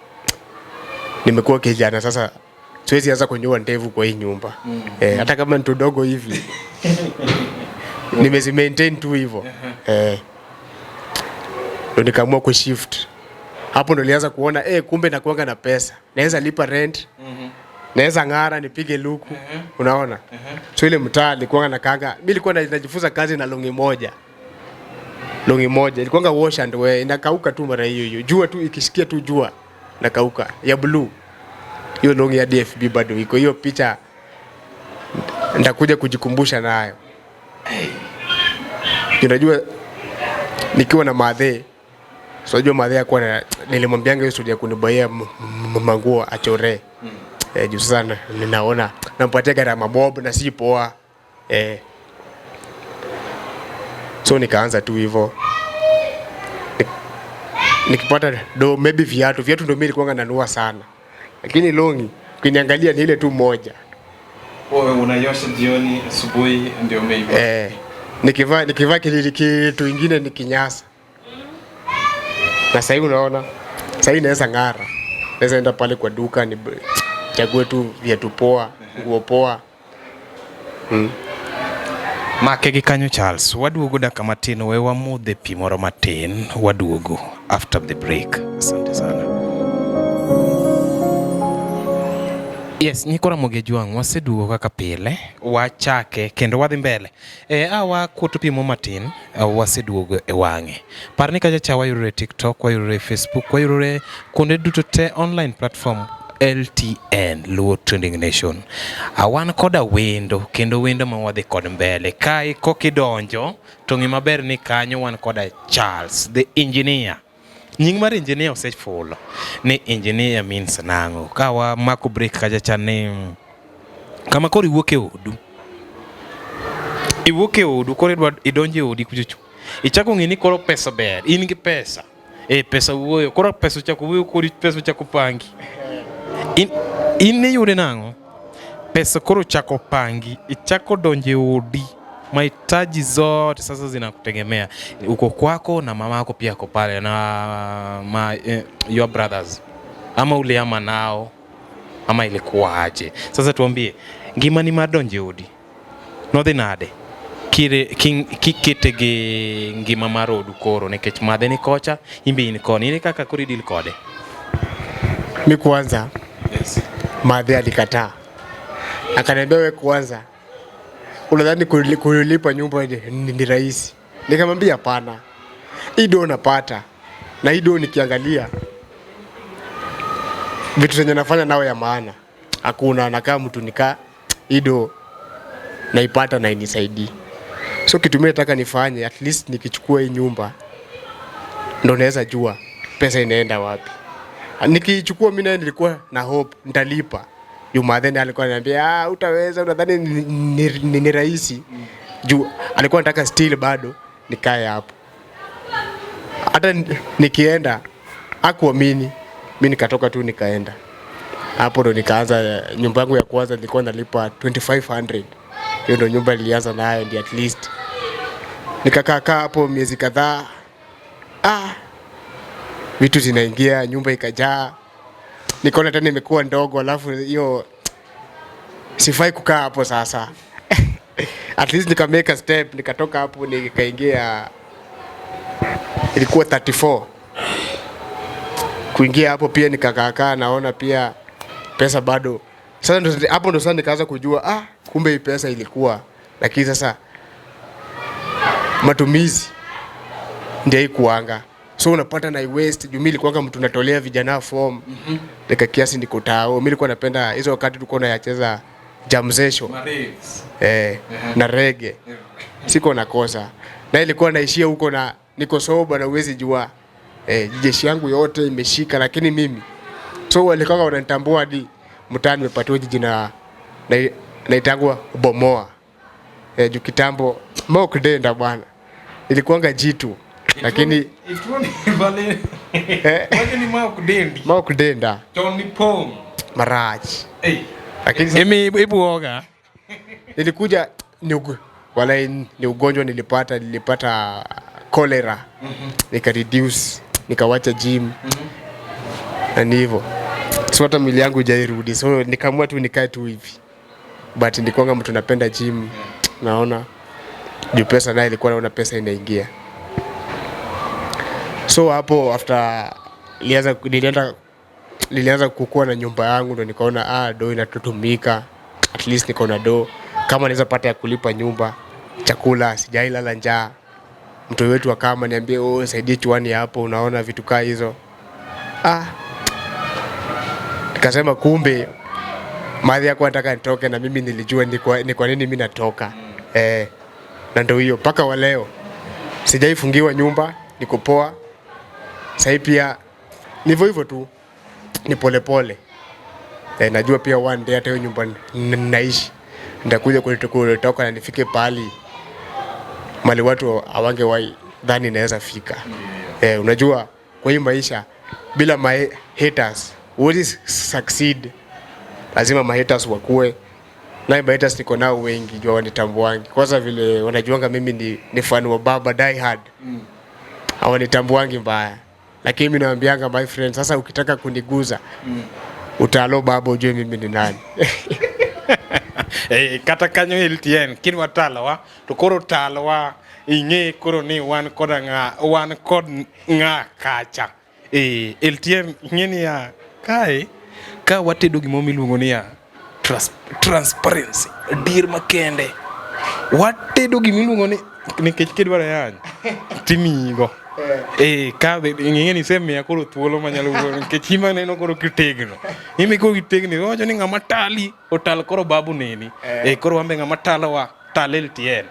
nimekuwa kijana sasa, siwezi anza kunyoa ndevu kwa hii nyumba. Hata kama ni tudogo hivi nimezi maintain tu hivyo. Ndo nikaamua kushift hapo, ndo nilianza kuona kumbe nakuanga na pesa, naweza lipa rent, naweza ng'ara nipige luku, unaona. So ile mtaa nilikuwa nakaanga, mimi nilikuwa najifunza kazi na longi moja, longi moja ilikuwanga wash and wear, inakauka tu mara hiyo hiyo, jua tu ikishikia tu jua nakauka, ya blue. Hiyo longi ya DFB bado iko, hiyo picha nitakuja kujikumbusha nayo. Unajua nikiwa na madhe, so unajua madhe akuwa na, nilimwambianga hiyo story ya kunibuyia manguo achore. Juu sasa ninaona nampatia gharama bob na si poa. So nikaanza tu hivyo. Nikipata do maybe viatu ndo mimi nilikuwa nanunua sana. Lakini longi ukiniangalia ni ile tu moja. Wewe unaiosha jioni, asubuhi ndio umeiva. Nikivaa kitu ingine ni kinyasa. Na sasa hivi unaona, sasa hivi naweza ng'ara. Naweza enda pale kwa duka ni chague tu viatu poa, nguo poa. Make gi kanyo Charles, waduogo dakika matin, we wamodhe pi moro matin, waduogo after the break. Asante sana. Yes, nyikwa Ramogi Jwang', waseduogo kaka pile, wachake kendo wadhi mbele. A wakuoto pi mo matin, waseduogo e wang'e. Par ni kacha cha wayudore e TikTok, wayudore e Facebook, wayudore kuonde duto te online platform LTN, Luo Trending Nation. Wan koda wendo kendo wendo ma wadhi kod mbele. Kae kokidonjo to ng'e maber ni kanyo wan koda Charles the engineer. Nying mar engineer osefulo ni engineer means nang'o. Ka wamako break kacha cha ni kama koro iwuok e odu. Iwuok e odu koro idwa idonjo e odi kuchocho. Ichako ng'e ni koro pesa ber, in gi pesa. Pesa wuoyo, koro pesa ochako wuoyo kodi, pesa ochako pangi. In iyude nang'o? Pesa koro ochako pangi, ichako donjo e odi. Mahitaji zote sasa zinakutegemea. Uko kwako na mama yako pia ako pale na your brothers. Ama ulihama nao ama ilikuwa aje? Sasa tuambie, ngimani mar donjo e odi nodhi nade? Kire, kikete gi ngima mar odu koro nikech madhe ni kocha, in be in koni, ere kaka koro idil kode? Mi kwanza Yes. madhe alikataa, akaniambia we kwanza unadhani kulipa nyumba ni rahisi? Nikamwambia hapana, hii do napata na hii do nikiangalia vitu zenye nafanya nao ya maana hakuna, nakaa mtu nikaa hii do naipata na inisaidii. So kitu mimi nataka nifanye, at least nikichukua hii nyumba ndo naweza jua pesa inaenda wapi. Nikiichukua mimi naye nilikuwa na hope nitalipa. Juu madhe alikuwa ananiambia utaweza, unadhani ni rahisi? Juu alikuwa anataka still bado nikae hapo. Hata nikienda hakuamini, mimi nikatoka tu nikaenda. Hapo ndo nikaanza nyumba yangu ya kwanza, nilikuwa nalipa 2500. Hiyo ndo nyumba nilianza nayo, ndio at least nikakaa kaa hapo miezi kadhaa. Vitu zinaingia, nyumba ikajaa, nikaona tena imekuwa ndogo, alafu hiyo sifai kukaa hapo sasa. At least nika make a step, nikatoka hapo nikaingia, ilikuwa 34. Kuingia hapo pia nikakaakaa, naona pia pesa bado. Sasa ndo hapo ndo sasa nikaanza kujua, ah, kumbe hii pesa ilikuwa, lakini sasa matumizi ndio haikuanga. So unapata na waste juu mimi nilikuwanga mtu natolea vijana form. Nika kiasi niko tao. Mimi nilikuwa napenda hizo wakati tulikuwa tunayacheza jam session. Eh, na reggae. Siko nakosa. Na ilikuwa naishia huko na niko sober na uwezi jua. Eh, jeshi yangu yote imeshika lakini mimi. So walikuwa wananitambua hadi mtaani nimepatiwa jina na naitangwa Bomoa. Eh, juu kitambo Mokdenda bwana. Ilikuwanga jitu. Lakini Mokdenda Maraj. Lakini Emi ibuoga. Nilikuja ni wala ni ugonjwa nilipata cholera. Nika reduce, nikawacha gym. Na ni hivyo. So hata mwili yangu haijirudi. So nikaamua tu nikae tu hivi. But nilikuwa mtu napenda gym. Naona juu pesa naye ilikuwa naona pesa inaingia. So hapo after nilianza kukua na nyumba yangu ndo nikaona, do inatutumika. At least niko na do. Kama naweza pata ya kulipa nyumba, chakula, sijailala njaa. Mtu wetu akama niambie, oh, saidie chuani hapo, unaona vitu kaa hizo. Nikasema kumbe madhi yako anataka nitoke na mimi nilijua ni kwa nini mimi natoka. Na ndio hiyo mpaka wa leo sijaifungiwa nyumba, niko poa. Sasa pia ni hivyo hivyo tu, ni pole pole. Najua pia one day hata hiyo nyumba naishi nitakuja kutoka na nifike pahali mali watu hawangewahi dhani naweza fika. Unajua kwa hii maisha bila my haters huwezi succeed. Lazima my haters wakue. Na my haters niko nao wengi juu wanitambuangi. Kwanza vile wanajuanga mimi ni fan wa baba die hard. Hawanitambuangi mbaya. Lakini mimi nawaambianga my friend, sasa ukitaka kuniguza, utalo baba ujue mimi ni nani. Kata kanyo LTN kidwa talowa to koro talowa ing'e koro ni wan kod ng'a, wan kod ng'a kacha. LTN ing'e niya kae ka watedo gimoro miluongo niya transparency, adier makende. Watedo gimiluongo ni nikech kidwaro yany timiyigo. Ka be ing'e ni isemiya koro thuolo manyalo wuoyo nikech ima neno koro kitegno. Ime koro kitegno iwacho ni ng'ama tali otal koro babu neni. Koro wan be ng'ama talowa tal LTN.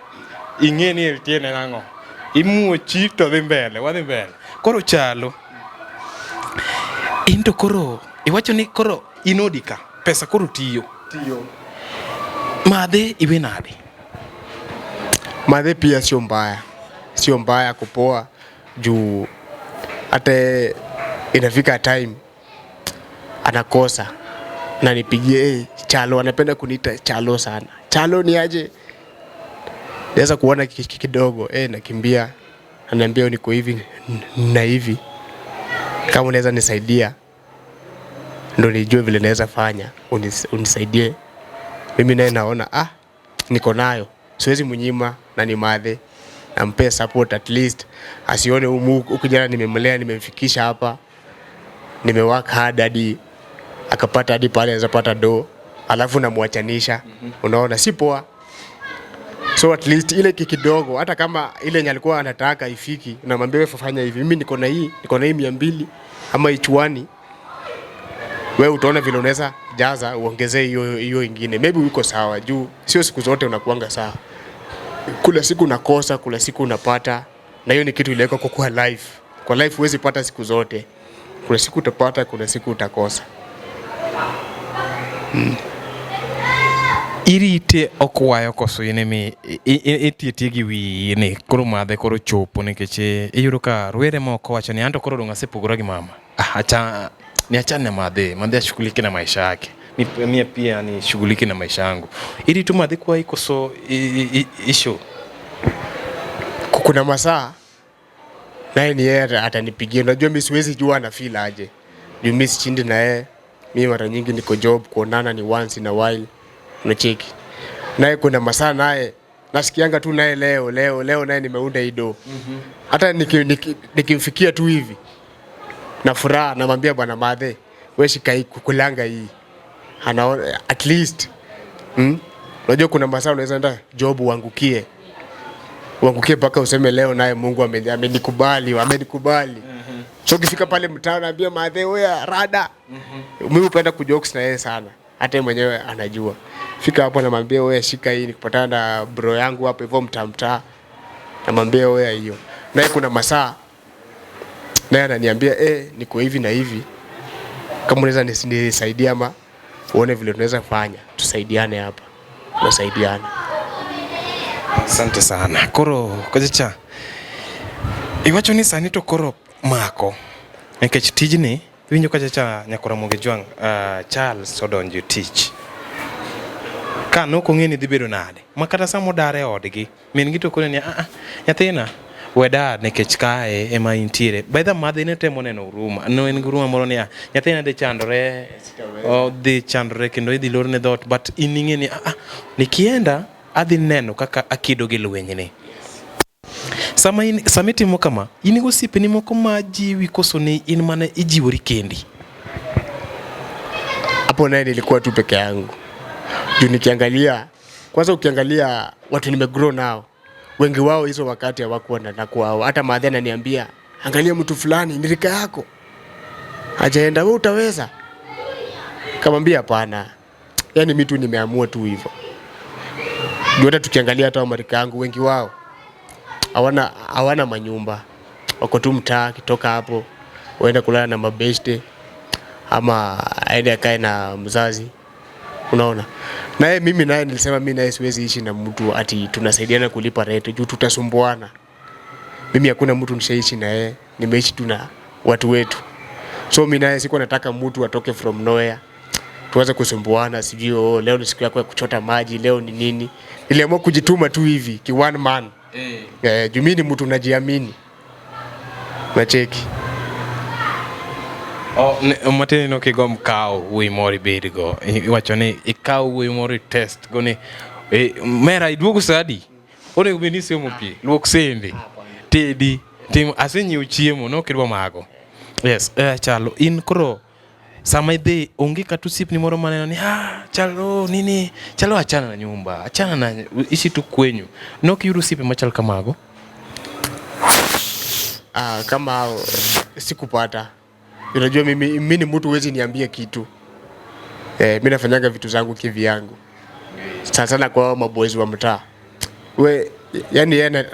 Ing'e ni LTN en ang'o? Imuochi to dhi mbele, wadhi mbele. Koro chalo. In to koro iwacho ni koro in odi ka, pesa koro tiyo. Tiyo. Madhe iwe nade? Madhe pia sio mbaya. Sio mbaya kupoa juu hata inafika time anakosa na nipigie, hey, Chalo, anapenda kuniita Chalo sana. Chalo ni aje? Naweza kuona kidogo, nakimbia. Ananiambia niko hivi na hivi. Kama unaweza nisaidia ndo nijue vile naweza fanya, unisaidie. Mimi naye naona, niko nayo. Siwezi mnyima na ni madhe. Nampea support at least asione huyu kijana nimemlea, nimemfikisha hapa. Nimework hard hadi akapata hadi pale anaweza pata do, alafu namwachanisha. Unaona si poa. So at least ile kidogo hata kama ile yenye alikuwa anataka ifiki, namwambia wewe fanya hivi, mimi niko na hii, niko na hii 200 ama ichuani. Wewe utaona vile unaweza jaza uongezee hiyo ingine. Maybe uko sawa juu sio siku zote unakuanga sawa. Kuna siku unakosa, kuna siku unapata. Na hiyo ni kitu iliwekwa kwa life. Kwa life huwezi pata siku zote. Kuna siku utapata, kuna siku utakosa. Irite okwayo koso in emi itiyo gi wiyi ni koro madhe koro chopo nikech iyudo ka rowere moko wacho ni anto koro dong' asepogora gi mama. Acha ni achane na madhe, madhe ashughulike na maisha yake. Mie pia nishughulike na maisha yangu. Irito madhe kwayi koso isho? Kuna masaa naye ni yeye atanipigia. Unajua mimi siwezi jua ana feel aje. Juu mimi sishindi na yeye. Mimi mara nyingi niko job, kuonana ni once in a while. Unacheki. Naye kuna masaa naye Nasikianga tu naye leo leo leo naye nimeunda hii do. Hata nikimfikia tu hivi na furaha namwambia, "Bwana madhe, wewe shika hii, kukulanga hii." Anaona at least. Unajua kuna masaa unaweza enda job uangukie. Uangukie mpaka useme, "Leo naye Mungu amenikubali, amenikubali." So ukifika pale mtaa naambia madhe, "Wewe rada." Mimi hupenda kujokes na yeye sana. Hata yeye mwenyewe anajua. Fika hapo namwambia, "Wewe shika hii," nikipatana na bro yangu hapo hivyo mtaa mtaa. Namwambia, "Wewe hiyo." Naye kuna masaa naye ananiambia, "Eh, niko hivi na hivi. Kama unaweza nisaidia ama uone vile tunaweza fanya, tusaidiane hapa." Tunasaidiana. Asante sana. Koro kocha iwacho ni sani to koro mako nikech tijni iwinjo kacha cha nyakora Ramogi Jwang', Charles odonjo e tich ka nok ong'e ni dhi bedo nade ma kata sama odar e odgi min gi to kone ni, "Ah, ah, nyathina, we dar nikech kae ema intiere." By the madhe ne temo neno huruma no en gi huruma moro ni, "Ah, nyathina dhi chandore, odhi chandore kendo idhi lorne dhoot," but in ing'e ni, "Ah, ah, nikienda adhi neno kaka akedo gi lwenyni." Sama in sama itimo kama, in gi osiepeni moko ma jiwi koso ni in mana ijiwori kendi? Hapo naye nilikuwa tu peke yangu. Juu nikiangalia, kwanza ukiangalia watu nimegrow nao, wengi wao hizo wakati hawakuwa na kwao. Hata madhe ananiambia, "Angalia mtu fulani ni rika yako. Hajaenda, wewe utaweza?" Kamwambia, "Hapana." Yaani mimi tu nimeamua tu hivyo. Juu hata tukiangalia hata marika yangu wengi wao hawana manyumba. Wako tu mtaa, akitoka hapo waenda kulala na mabeshte ama aende akae na mzazi. Unaona? Naye mimi naye nilisema mimi naye siwezi ishi na mtu ati tunasaidiana kulipa rent juu tutasumbuana. Mimi hakuna mtu nishaishi na yeye, nimeishi tu na watu wetu. So mimi naye sikuwa nataka mtu atoke from nowhere tuanze kusumbuana, sijui, "Oh, leo ni siku yako ya kuchota maji, leo ni nini." Niliamua kujituma tu hivi ki one man. Eh, juu mimi ni mtu najiamini. Nacheki. Oh, matiende ni ok igomb kawo wuoyi moro ibedgo. Iwacho ni ikaw wuoyi moro i test go ni mera iduogo sa adi? Onego bed ni isomo pi, luok sende, tedi, tim asenyiewo chiemo, nok idwa mago. Yes, Chalo, in koro sama idhi onge kata osiepni moro maneno ni, "Ah, Chalo nini, Chalo achana na nyumba, achana na ishi tu kwenyu." Nok iyudo osiepe machal kamago? Ah, kama hao sikupata. Unajua mimi ni mtu huwezi niambia kitu. Eh, mimi nafanyaga vitu zangu kivyangu. Sana sana kwa hao maboys wa mtaa. We, yani yeye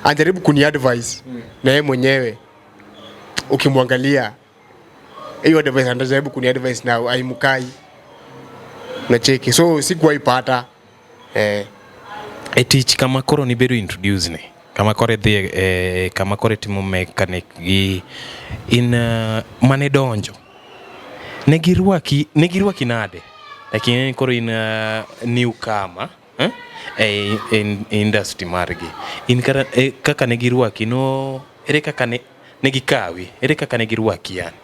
anajaribu kuni advise na yeye mwenyewe ukimwangalia hiyo advice anajaribu kuni advise na haimkai. Nacheki. So sikuwahi pata. Eh, E tich kama koro nibedo introduce ni, kama koro idhi e, kama koro itimo mechanic gi in, mane donjo ne girwaki nade? Lakini koro in newcomer, eh? E, in industry margi in kara, kaka ne girwaki no, ere kaka ne gikawi, ere kaka ne girwaki yani?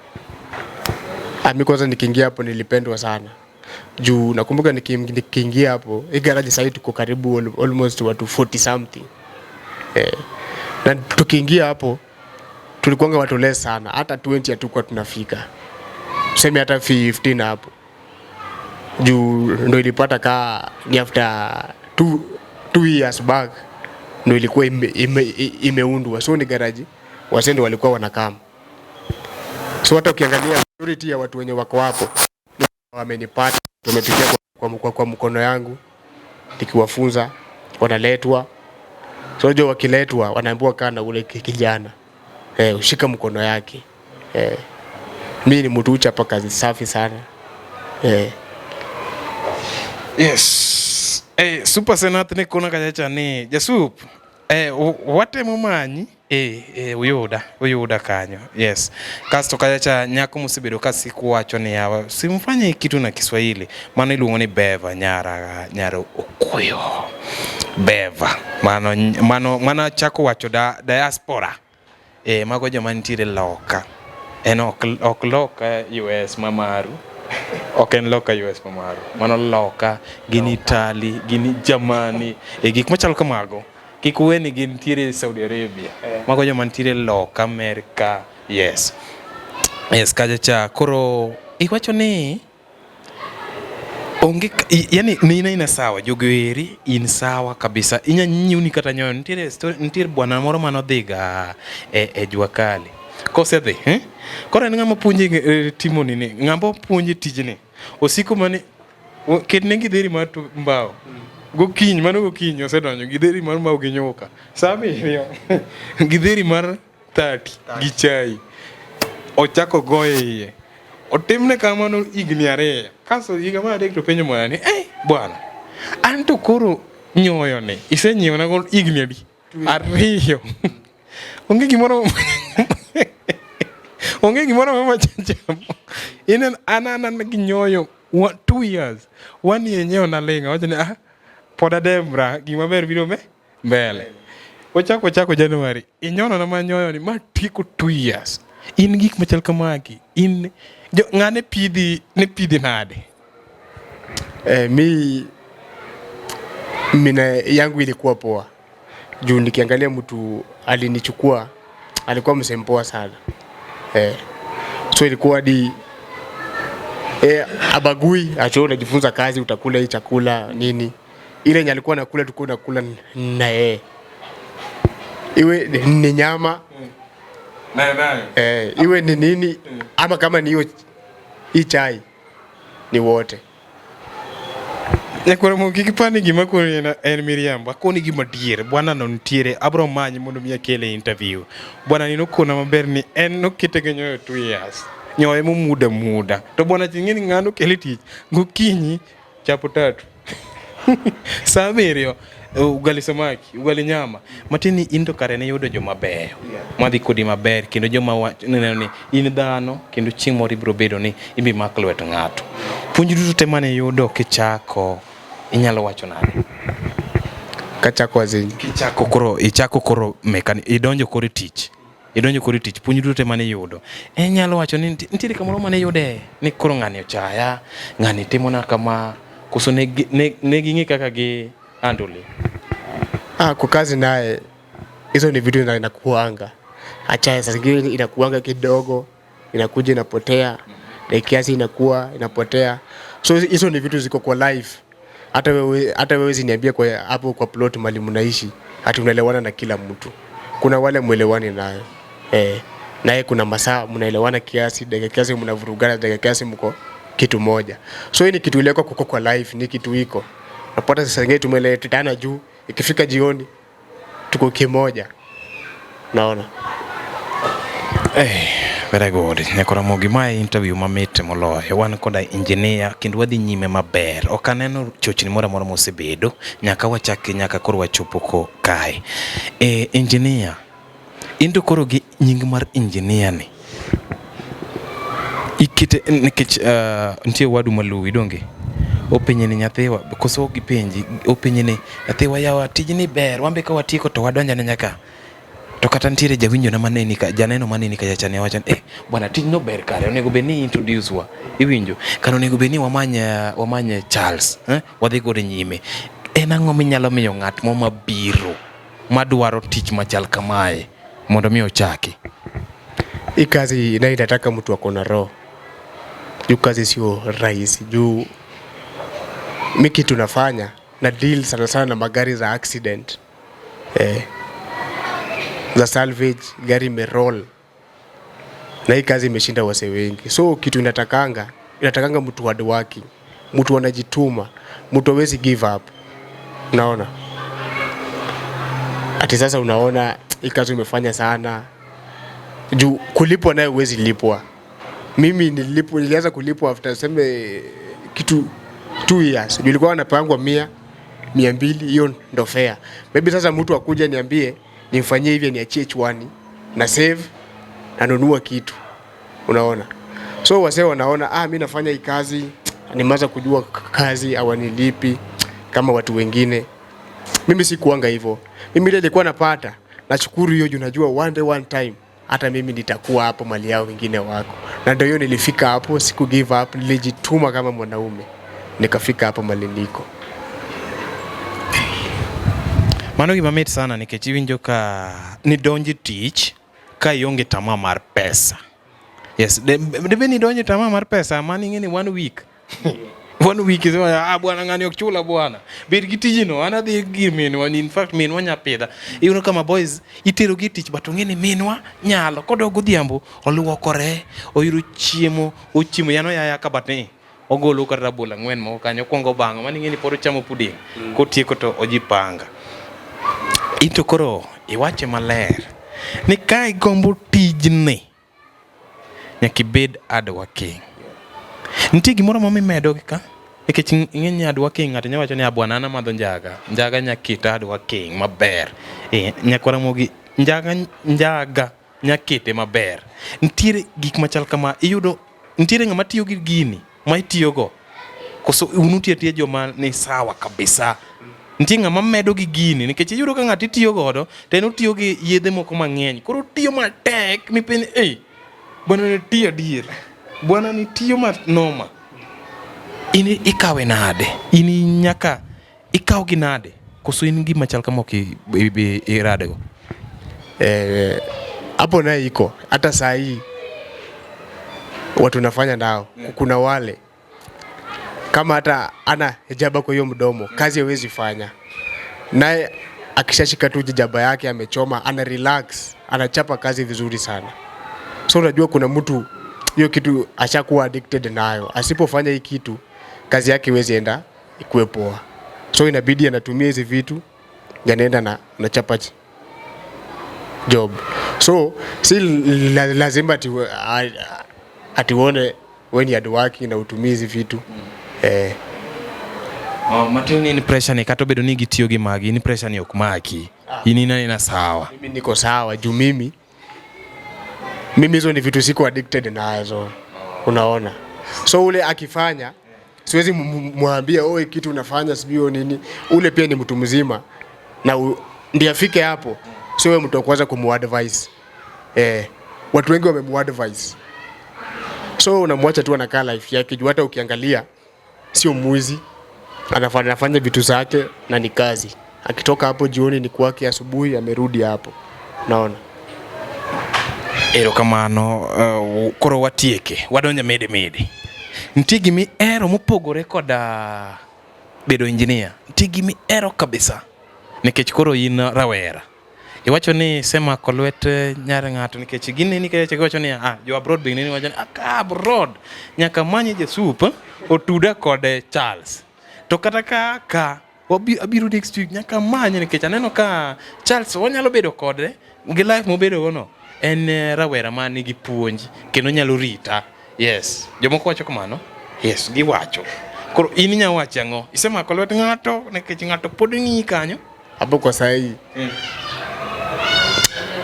Ah, mi kwanza nikiingia hapo nilipendwa sana. Juu nakumbuka nikiingia hapo, hii garage sasa tuko karibu almost watu 40 something. Eh, na tukiingia hapo tulikuwanga watu less sana, hata 20 hatukuwa tunafika. Tuseme hata 15 hapo. Juu ndo ilipata kaa ni after 2 years back ndo ilikuwa imeundwa. So ni garage wasee ndo walikuwa wanakam. So hata ukiangalia majority ya watu wenye wako hapo wamenipata, tumepitia kwa mkono yangu nikiwafunza, wanaletwa. So unajua wakiletwa wanaambiwa, "Kaa na ule kijana, eh, ushika mkono yake." Eh, mi ni mtu uchapa kazi safi sana, eh. Yes. Eh, Super Senat ni kona kachacha ni Jasup. Eh, watemo manyi uyuda uyuda kanyo. Yes. Kasto kachacha nyako mosebedo ka siko wacho ni, "Yawa, simfanye kitu na Kiswahili." Mano iluongo ni Beva nyara nyaro Okuyo. Beva. Mano chako wacho da, diaspora. Eh, mago joma nitiere loka. En ok loka US ma maru. Ok en loka US mamaro. Mano loka, gin Italy, gin Germany, e gik machalo kamago. Kik uwe ni gintiere Saudi Arabia. Mago joma nitiere loka Amerika. Yes. Yes, kacha cha. Koro iwacho ni onge yani ni in aina sawa jogo eri in sawa kabisa inya nyiewni kata nyoyo nitiere story nitiere bwana moro manodhiga e jua kali kosedhi eh? Koro en ng'ama puonji timo nini ng'ama puonji tijni osiko mani ketne gidheri mar mbao gokinyi mano gokinyi osedonjo gidheri mar mbao gi nyuka saa abiriyo gidheri mar 30 gi chai ochako goye iye otimne kamano higni 2 kasto higa mar adek to penjo mwana ni eh bwana an to koro nyoyo ni isenyiewo go higni adi 2 onge gimoro onge gimoro ma chamo in an an gi nyoyo 2 years 1 year nyiewo na ling awacho ni ah pod adembra gima ber biro me mbele wachako January inyono na manyoyo ni ma tieko 2 years in gik machal kamagi in jo ng'ane pidhi ne pidhi nade? Mi mina yangu ilikuwa poa juu nikiangalia mtu alinichukua alikuwa msee mpoa sana so ilikuwa di abagui acho unajifunza kazi utakula hii chakula nini ile yenye alikuwa nakula tulikuwa nakula na yeye iwe ni nyama nayo iwe ni nini ama kama ni hiyo hii chai ni wote. Nyakwar mo kik ipar ni gima koni en miriambo akoni gima adier bwana no nitiere abro manyi mondo mi akele interview bwana ni nokona maber ni en nokete gi nyoyo 2 years nyoyo momuda muda to bwana ching'e ni ng'ano kele tich gokinyi chapo 3 saa abiriyo ugali samaki ugali nyama matiende ni in to kare ne yudo joma beyo madhi kodi maber kendo joma neno ni in dhano kendo chieng' moro ibiro bedo ni ibi mak lwet ng'ato. Puonj duto te mane iyudo kichako inyalo wacho nade? Kachako azin. Kichako koro ichako koro mechanic idonjo koro e tich. Idonjo koro e tich puonj duto te mane iyudo. Inyalo wacho ni nitiere kamoro mane iyude ni koro ng'ani ochaya, ng'ani timona kama koso ne ging'e kaka gi handle. Kwa kazi naye hizo ni vitu inakuanga. Acha saa zingine inakuanga kidogo, inakuja inapotea, na kiasi inakuwa inapotea. So hizo ni vitu ziko kwa life. Hata wewe niambie kwa hapo kwa plot mali mnaishi, hata unaelewana na kila mtu. Kuna wale muelewani nayo. Naye kuna masaa mnaelewana kiasi, dakika kiasi mnavurugana, dakika kiasi mko kitu moja. So hii ni kitu ile kwa life, ni kitu iko. Napata sasa zingine tumeletana juu, ikifika jioni tuko kimoja. Naona. Very good. Nyakora Mogi, mae interview mamit moloyo. Wan koda engineer kendo wadhi nyime maber. Ok aneno chochni moro amora mosebedo nyaka wachaki nyaka koro wachopo ko kae. Engineer, in to koro gi nying mar engineer ni. Ikete nikech nitie wadu maluwi donge? Openje ni nyathiwa, koso ok gipenji, openje ni nyathiwa yawa tijni ber, wan be ka watieko to wadonjane nyaka. To kata nitiere jawinjo na maneni ka janeno maneni ka jacha ne wacho ni bwana tijno ber kare onego bed ni introduce wa iwinjo kare onego bed ni wamany Charles wadhi godo nyime. En ang'o minyalo miyo ng'at mo mabiro madwaro tich machal kamae mondo mi ochaki? Hii kazi nayo inataka mtu ako na roho. Juu kazi sio rahisi. Juu mi kitu nafanya na deal sana sana na magari za accident. Za salvage, gari imeroll. Na hii kazi imeshinda wase wengi. So kitu inatakanga mtu hard working, mtu anajituma, mtu hawezi give up. Unaona? Ati sasa unaona hii kazi umefanya sana. Juu kulipwa nayo huwezi lipwa. Mimi nilianza kulipwa after seme kitu 2 years. Juu nilikuwa napangwa 100, 200, hiyo ndo fair. Maybe sasa mtu akuja niambie nimfanyie hivi niachie chwani na save na nunua kitu. Unaona? So wasee wanaona mimi nafanya hii kazi, nimeanza kujua kazi hawanilipi kama watu wengine. Mimi sikuanga hivyo. Mimi ile nilikuwa napata, nashukuru hiyo juu najua one day one time Hata mimi nitakuwa hapo mali yao wengine wako. Na ndio hiyo nilifika hapo, siku give up, nilijituma kama mwanaume. Nikafika hapo mali niko. Mano gima mit sana nikech iwinjo ka nidonjo e tich ka ionge tamaa mar pesa. Yes, de be nidonjo e tamaa mar pesa mano ing'e ni one week. One week isema ah bwana ng'ani ok chula bwana. Bed gi tijino an adhi gi minwa in fact minwa nya pidha. Iyudo kama boys itero gi tich but ong'e ni minwa nyalo kodok godhiambo oluokore, oyudo chiemo, ochiemo yano yaya ka but ni ogolo kata rabolo ang'wen moko kanyo okwongo obang'o mano ing'e ni pod ochamo pudding kotieko to ojipanga. In to koro iwache maler ni ka igombo tijni nyaka ibed hardworking. Nitie gimoro ma mimedo gi ka? Nikech ing'e ni hardworking ng'ato nyalo wacho ni ah bwana an amadho njaga, njaga nyaketa hardworking maber. Eh, nyakwar Ramogi njaga njaga nyakete maber. Nitiere gik machal kama iyudo nitiere ng'ama tiyo gi gini ma itiyogo koso un utiyo atiya joma ni sawa kabisa. Nitie ng'ama medo gi gini nikech iyudo ka ng'ato itiyo godo to en otiyo gi yedhe moko mang'eny koro otiyo matek mipenj ei bwana ni tiyo adier bwana ni tiyo manoma. In ikawe nade? In nyaka ikaw gi nade? Koso in gima chal kama ok irade go? Eh, hapo naye iko hata saa hii watu nafanya nao kuna wale kama hata ana jaba kwa hiyo mdomo kazi hawezi fanya, naye akishashika tu jaba yake amechoma, ana relax, anachapa kazi vizuri sana. So unajua kuna mtu hiyo kitu ashakuwa addicted nayo, asipofanya hii kitu kazi yake iwezi enda ikuwe poa, so inabidi anatumia hizi vitu yanaenda na anachapa job. So si lazima ati uone we ni hardworking na utumie hizi vitu eh. Oh, matin ni pressure ni kata obedo ni gitiyo gi magi in pressure ni ok maki. In inanena sawa. Mimi niko sawa juu mimi hizo ni vitu siko addicted nazo, unaona. So ule akifanya siwezi mwambia oh, kitu unafanya sijui nini. Ule pia ni mtu mzima na ndiye afike hapo, sio wewe mtu wa kwanza kumuadvise. Eh, watu wengi wamemuadvise, so unamwacha tu anakaa life yake juu hata ukiangalia sio mwizi, anafanya vitu zake na ni kazi. Akitoka hapo jioni ni kwake, asubuhi amerudi hapo, unaona. Erokamano koro watieke wadonjo mede mede. Nitie gimihero mopogore koda bedo engineer. Nitie gimihero kabisa nikech koro in rawera. Iwacho ni isemako lwet nyar ng'ato nikech gineni nikech giwacho ni ah jo abroad be gineni wacho ni ah ka abroad nyaka amany jasup otuda kod Charles. To kata ka abiro next week nyaka amanye nikech aneno ka Charles wanyalo bedo kode gi life mobedo go no. En rawera ma nigi puonj kendo nyalo rita. Yes, jomoko wacho kamano. Yes, giwacho. Koro in inya wacho ang'o? Isemako lwet ng'ato nikech ng'ato pod ng'iyi kanyo. Hapo kwa sahi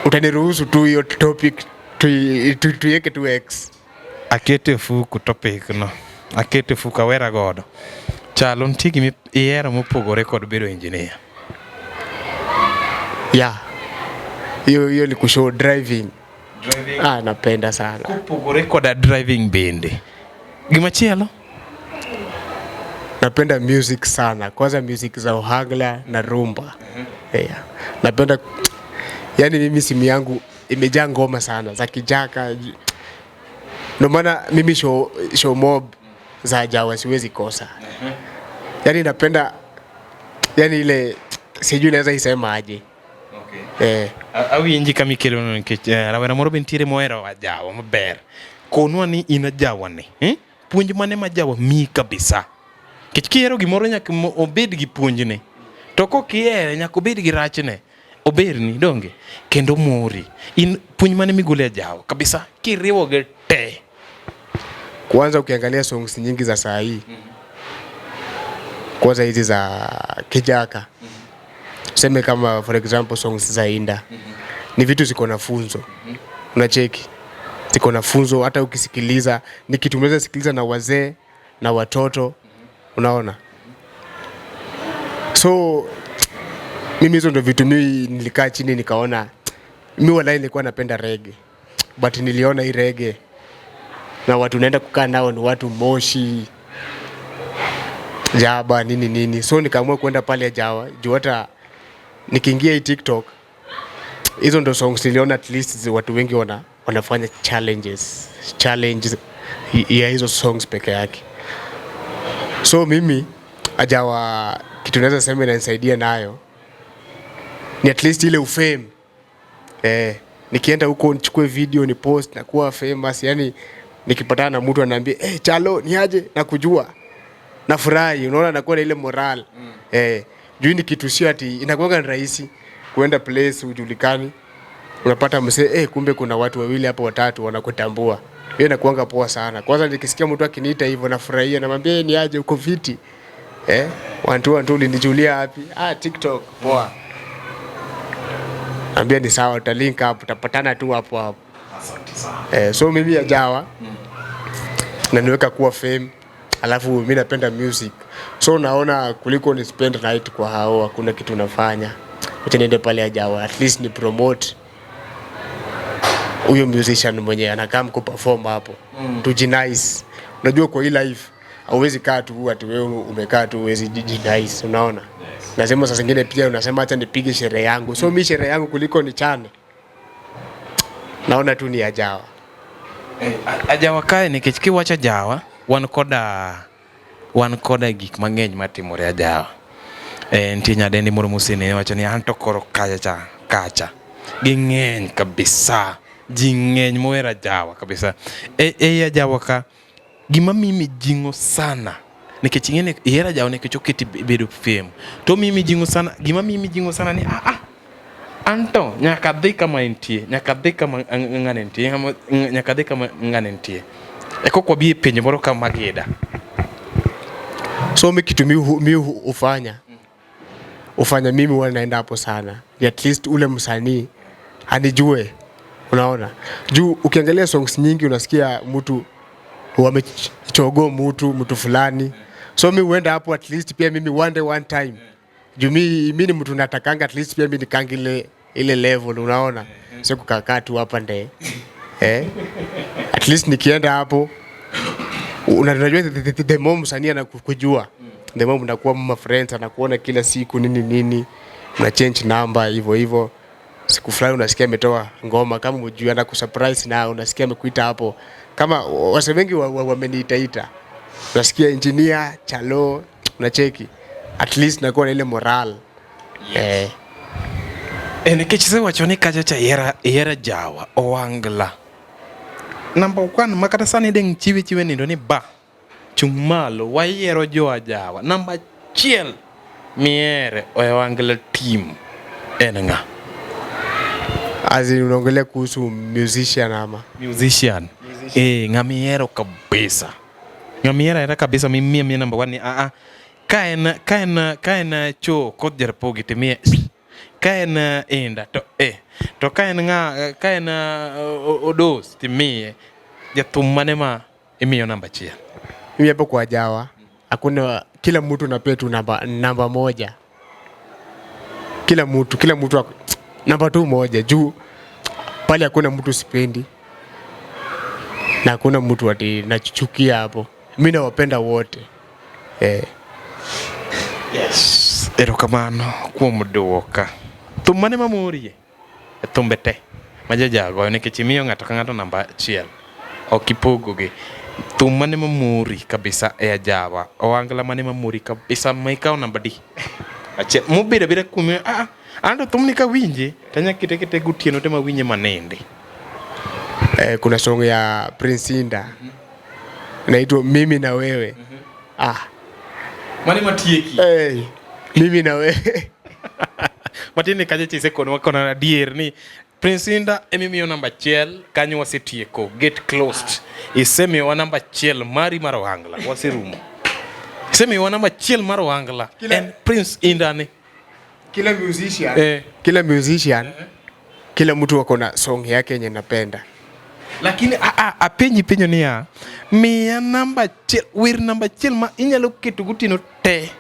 utaniruhusu tu hiyo topic tuiweke tu X. Akete fuku topic no. Akete fuku awera godo. Chalo nitie gima ihero mopogore kod bedo engineer. Yeah. Hiyo ni kushow driving. Driving. Ah, napenda sana. Kopogore koda driving bende. Gimachielo? Napenda music sana. Kwanza music za Ohangla na rumba. Yeah. Napenda, yani mimi simu yangu imejaa ngoma sana za kijaka. Ndio maana mimi show mob za Jawa siwezi kosa. Yani napenda, yani ile sijui naweza isema aje. Okay. Eh. Awinji kama ikelo nikech rawera moro be nitiere mohero ajawa maber. Konwa ni in ajawa ni. Eh? Puonj mane ma ajawa miyi kabisa. Nikech kihero gimoro nyaka obed gi puonjne. To kok ihere nyaka obed gi rachne. Oberni donge? Kendo mori. In puonj mane migolo e ajawa kabisa kiriwo gi te. Kwanza ukiangalia songs nyingi za saa hii, kwanza hizi za kijaka, seme kama for example songs za Inda, ni vitu ziko na funzo, unacheki, ziko na funzo. Hata ukisikiliza ni kitu unaweza sikiliza na wazee na watoto, unaona. So mimi hizo ndo vitu mimi nilikaa chini nikaona, mimi walai nilikuwa napenda reggae. But niliona hii reggae na watu naenda kukaa nao ni watu moshi, jaba, nini nini, so nikaamua kwenda pale Jawa juu hata nikiingia hii TikTok, hizo ndo songs niliona at least watu wengi wanafanya challenges ya hizo songs peke yake. So mimi ajawa kitu naweza sema inanisaidia nayo ni at least ile ufame. Nikienda huko nichukue video ni post na kuwa famous, yani nikipatana na mtu anaambia, "Hey, Chalo, ni aje, nakujua," nafurahi, unaona, nakuwa na ile moral. Juu ni kitu sio ati inakuwa ni rahisi kuenda place ujulikani, unapata msee, kumbe kuna watu wawili hapo watatu wanakutambua. Hiyo inakuanga poa sana. Kwanza nikisikia mtu akiniita hivyo nafurahia, namwambia, "Eh, ni aje, uko fiti? One two one two, ulinijulia wapi?" "Ah, TikTok." "Poa." Ambia, "Ni sawa, utalink hapo, utapatana tu hapo hapo." Asante sana. So mimi ajawa na niweka kuwa fame, alafu mi napenda music, so naona kuliko ni spend night kwa hao, hakuna kitu nafanya, acha niende pale ajawa, at least ni promote huyo musician mwenye anakaa kuperform hapo, tujinice. Unajua kwa hii life hauwezi kaa tu ati wewe umekaa tu huwezi jinice, unaona? Yes. Nasema saa zingine pia unasema acha nipige sherehe yangu. So mi sherehe yangu kuliko nichane, naona tu ni ajawa. Ajawa kae nikech kiwacho ajawa wan koda gik mang'eny matimore ajawa. Nitie nyadendi moro mosenene wacho ni an to koro kacha cha kacha ging'eny kabisa, ji ng'eny mohero ajawa kabisa. Ei ajawa ka gima miyi mijing'o sana, nikech ing'e ni ihero ajawa nikech oketi bedo fame, to miyi mijing'o sana, gima miyi mijing'o sana ni anto nyaka adhi kama entie, nyaka adhi kama ng'ane nitie, nyaka adhi kama ng'ane nitie. Eka ok wabi e penjo moro kama Magida. So mi kitu mi hufanya mimi huwa naenda hapo sana ni at least ule msanii anijue, unaona? Juu ukiangalia songs nyingi unasikia mtu wamechogo mtu fulani, so mi huenda hapo at least pia mimi one day, one time, juu mi ni mtu natakanga at least pia mi nikange ile level, unaona? Sio kukakaa tu hapa nde. At least nikienda hapo, unajua the more msanii anakujua, the more mnakuwa mma friends, anakuona kila siku, nini nini, mna change number hivyo hivyo. Siku fulani unasikia ametoa ngoma, kama mjui, anakusurprise na unasikia amekuita hapo, kama wase wengi wameniitaita, unasikia engineer Chalo, unacheki, at least nakuwa na ile moral. Nikech isewacho ni kacha cha ihero ajawa owangla. Number one ma kata sani deng' chiwe chiwe nindo ni ba chung' malo wayiero jo ajawa. Namba achiel mihere e ohangla team en ng'a? As in unaongelea kuhusu musician ama? Musician. Ng'ama ihero kabisa. Ng'ama ihero ahera kabisa mimiyo amiya number one ni ka en cho koth Jarapogi timiye, ka en Inda to to ka en ng'a, ka en Odos timiye. Jathum mane ma imiyo namba achiel? Mimi hapo kwa Jawa hakuna, kila mtu napea tu namba moja. Kila mtu namba tu moja, juu pale hakuna mtu sipendi na hakuna mtu ati nachukia hapo. Mi nawapenda wote. Yes. Erokamano kuom duoka. Thum mane mamorie e thumbe te ma jaja goyo, nikech imiyo ng'ato ka ng'ato namba achiel? Ok ipogogi. Thum mane mamori kabisa e ajawa? Ohangla mane mamori kabisa ma ikawo namba di? Achiel. Mobedo abeda kuomi, an to thumni kawinje to anya kete kete gotieno te mawinje manindi. Kuna song ya Prince Inda inaitwa "Mimi na Wewe". Mane matieki. Hey, "Mimi na Wewe". Matiende kacha cha isekonwa kona adier ni Prince Inda emimiyo namba achiel kanyo wasetieko, gate closed. Isemiyowa namba achiel mari mar ohangla, waserumo. Isemiyowa namba achiel mar ohangla en Prince Inda ni. Kila musician, kila musician, kila mtu ako na song yake yenye napenda. Lakini apenji penjo niya, miya namba achiel, wer namba achiel ma inyalo keto gotieno te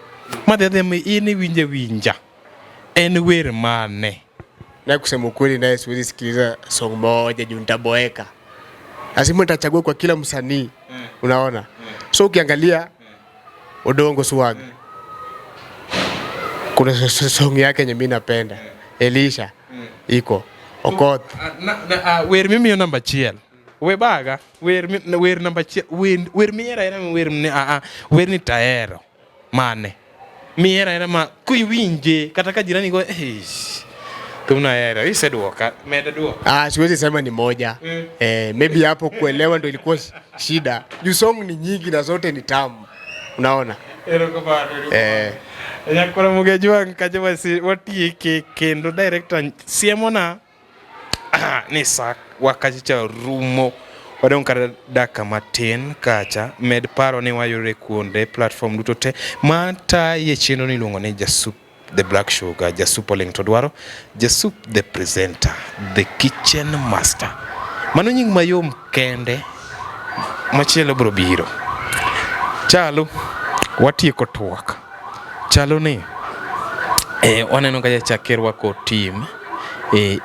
madhi adhiya ma in iwinjo awinja. En wer mane? Na kusema ukweli naye siwezi sikiliza song moja juu nitaboeka. Lazima nitachagua kwa kila msanii. Unaona? So ukiangalia Odongo Swag. Kuna song yake yenye mimi napenda. Elisha. Iko. Okoth. Wer mimiyo namba achiel. We baga, wer wer namba achiel, wer wer mihero ahera wer ni a a wer ni tahero. Mane? Mihero ahera ma kiwinje kata ka jirani go eish. Thumno ahero, iseduoka, med duoka. Ah, siwezi sema ni moja. Eh, maybe hapo kuelewa ndo ilikuwa shida. Juu song ni nyingi na zote ni tamu. Unaona? Erokamano. Eh. Nyakwar Mugejwang' kacha watieke kendo director siemona ni sa wakacha cha rumo wadong' kata dakika matin kacha med paro ni wayudore kuonde platform duto te mataye chenro ni iluongo ni Jasup the Black Sugar Jasup Oling to dwaro Jasup the presenter the kitchen master mano nying mayom kende machielo bro biro chalo watieko twak chalo ni waneno kacha cha kirwako team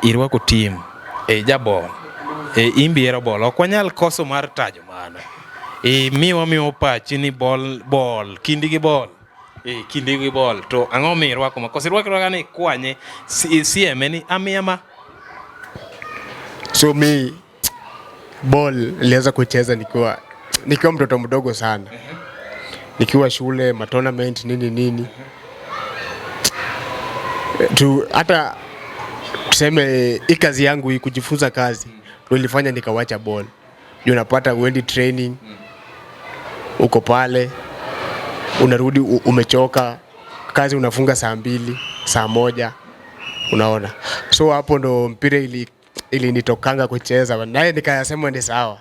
irwako team jabol in be ihero bol ok wanyal koso mar tajo mano miwa miwa pachi ni bol bol kindi gi bol kindi gi bol to ang'o miyo irwako ma koso irwako irwaka ni ikwanye sieme ni amiya ma So mi ball nilianza kucheza nikiwa mtoto mdogo sana. Nikiwa shule, ma tournament nini nini. Tu hata tuseme hii kazi yangu hii kujifunza kazi ndio ilifanya nikawacha ball. Juu unapata uendi training, uko pale, unarudi umechoka, kazi unafunga saa 2, saa 1, unaona. So hapo ndo mpira ilinitokanga kucheza, naye nikayasema ni sawa.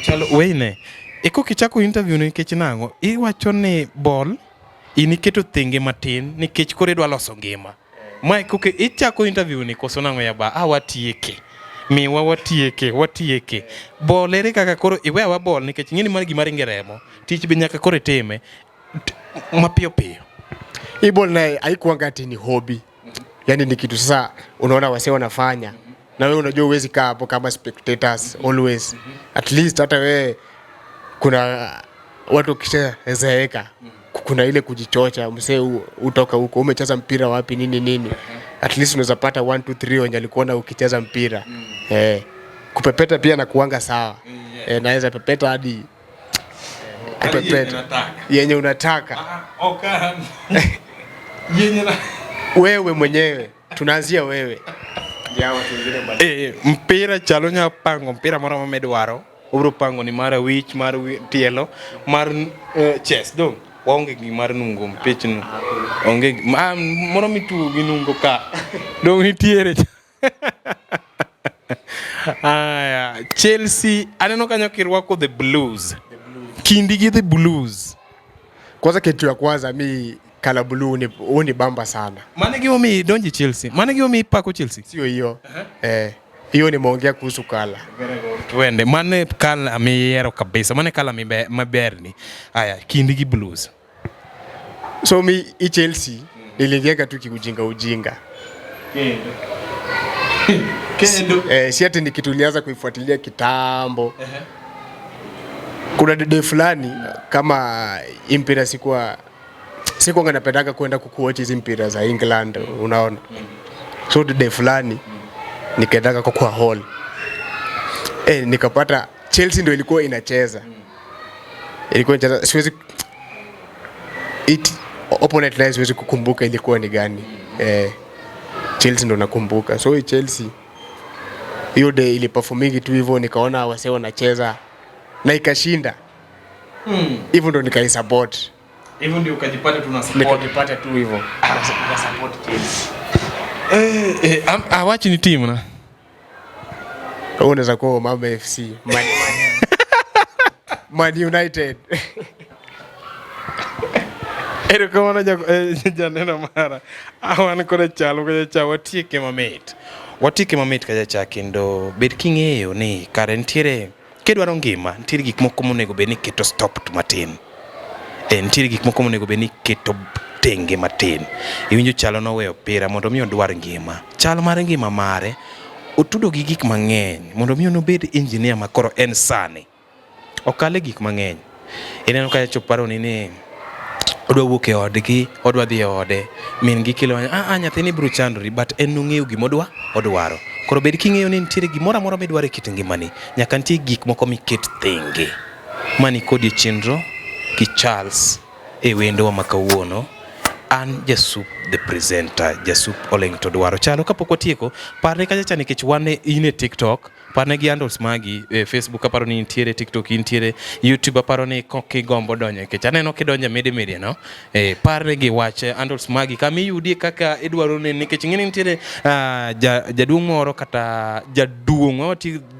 Chalo, Wayne, eko kichako interview nikech nang'o? Iwacho ni ball in iketo thenge matin nikech koro idwa loso ngima. Mae koke ichako interview ni koso nang'o ya ba? Watieke. Miwa watieke, watieke. Ball ere kaka koro iwe awa ball nikech ing'eni mar gima ringe remo. Tich be nyaka koro itime mapiyo piyo. Hii ball naye haikuanga ati ni hobby. Yaani ni kitu sasa unaona wasee wanafanya. Na wewe unajua huwezi kaa hapo kama spectators always. At least hata wewe kuna watu kishazeeka. Kuna ile kujichocha, msee utoka huko umecheza mpira wapi nini nini. At least unaweza pata 1 2 3 wenye alikuona ukicheza mpira. Kupepeta pia na kuanga sawa. Naweza pepeta hadi kupepeta yenye unataka. Yenye na wewe mwenyewe tunaanzia wewe. Ndio watu wengine bali. Mpira chalo nya pango mpira moro mamedwaro. Obro pango ni mar wich mar tielo mar chest dong. Waonge gi mar nungo mpich no. Onge ma moro mitugo gi nungo ka. Dong nitiere. Aya, Chelsea aneno kanyo kirwako the blues. Kindi gi the blues. Kwanza kitu ya kwanza mi kala blue ni ni bamba sana. Mane gimomiyo idonje Chelsea? Mane gimomiyo ipako Chelsea? Sio hiyo. Hiyo nimeongea kuhusu kala. Twende, mane kala miyiero kabisa, mane kala maberni. Aya, kindi gi blues. So mi i Chelsea niliingia tu kiujinga ujinga. Kendo. Kendo. Si ati ni kitu nilianza kuifuatilia kitambo. Kuna dede fulani kama mpira sikuwa napendaga kwenda kukuwatch hizi mpira za England, unaona. So dede fulani nikaendaga kwa hall. Nikapata Chelsea ndio ilikuwa inacheza. Ilikuwa inacheza, siwezi it opponent line siwezi kukumbuka ilikuwa ni gani. Chelsea ndo nakumbuka. So Chelsea hiyo day iliperformingi tu hivyo, nikaona wasee wanacheza na ikashinda. Hivyo ndo nikaisupport. Hivyo ndio ukajipata tuna support. Nikajipata tu hivyo. Na support Chelsea. Awachi ni team na. Wewe unaweza kuwa Mama FC, Man United. Erokamano janeno mara. Awan kode chalo kacha cha watieke mamit. Watieke mamit kacha cha kendo bed king'eyo ni kare nitiere kidwaro ngima nitiere gik moko monego bed ni iketo stop matin. Nitiere gik moko monego bed ni iketo tenge matin. Iwinjo chalo noweyo opira mondo mi odwar ngima. Chal mar ngima mare otudo gi gik mang'eny mondo mi nobed engineer ma koro en sani. Okale gik mang'eny. Ineno ka chop paroni ni odwa wuok e odgi, odwa dhi e ode. Min gi kelo ah, ah nyathini biro chandori but en nong'eyo gima odwa odwaro. Koro bed king'eyo ni nitiere gimoro amora midwaro e kit ngimani, nyaka nitie gik moko miket thenge. Mani kodi e chenro gi Charles e wendowa ma kawuono. An Jasup the presenter, Jasup Oling' to dwaro. Chalo kapok watieko, parne kacha cha nikech wan in e TikTok, parne gi handles magi e Facebook aparo ni intiere, TikTok intiere, YouTube aparo ni kigombo donjo nikech aneno kidonjo e media media no. E, parne gi wach handles magi kama iyudie kaka idwaro ni nikech ing'e ni nitiere uh, jaduong' moro kata jaduong'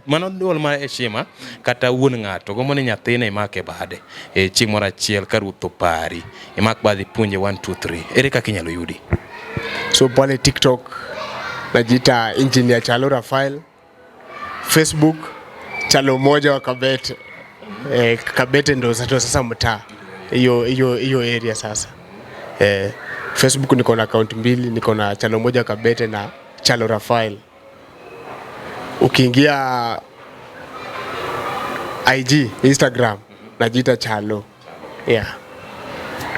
mano duol mar heshima kata wuon ng'ato gombo ni nyathine imak e bade e chieng' moro achiel ka ruoth opari imak badhi puonje 1 2 3 ere kaka inyalo yudi? So pale TikTok najiita Engineer Chalo Rafael, Facebook Chalo moja wa Kabete. Eh, Kabete ndo sasa mtaa hiyo hiyo hiyo area sasa. Eh, Facebook niko na account mbili, niko na Chalo moja wa Kabete na Chalo Rafael. Ukiingia IG, Instagram najiita Chalo. Yeah.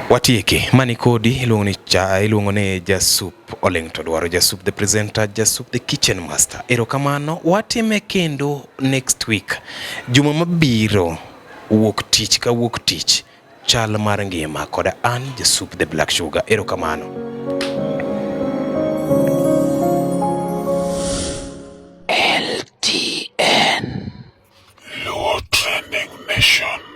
Watieke mani kodi iluongo ni cha iluongo ni Jasup Oling' to dwaro Jasup the presenter, Jasup the kitchen master. Erokamano, watime kendo next week. Juma mabiro wuok tich ka wuok tich chal mar ngima koda an Jasup the Black Sugar. Erokamano. LTN Luo Trending Nation.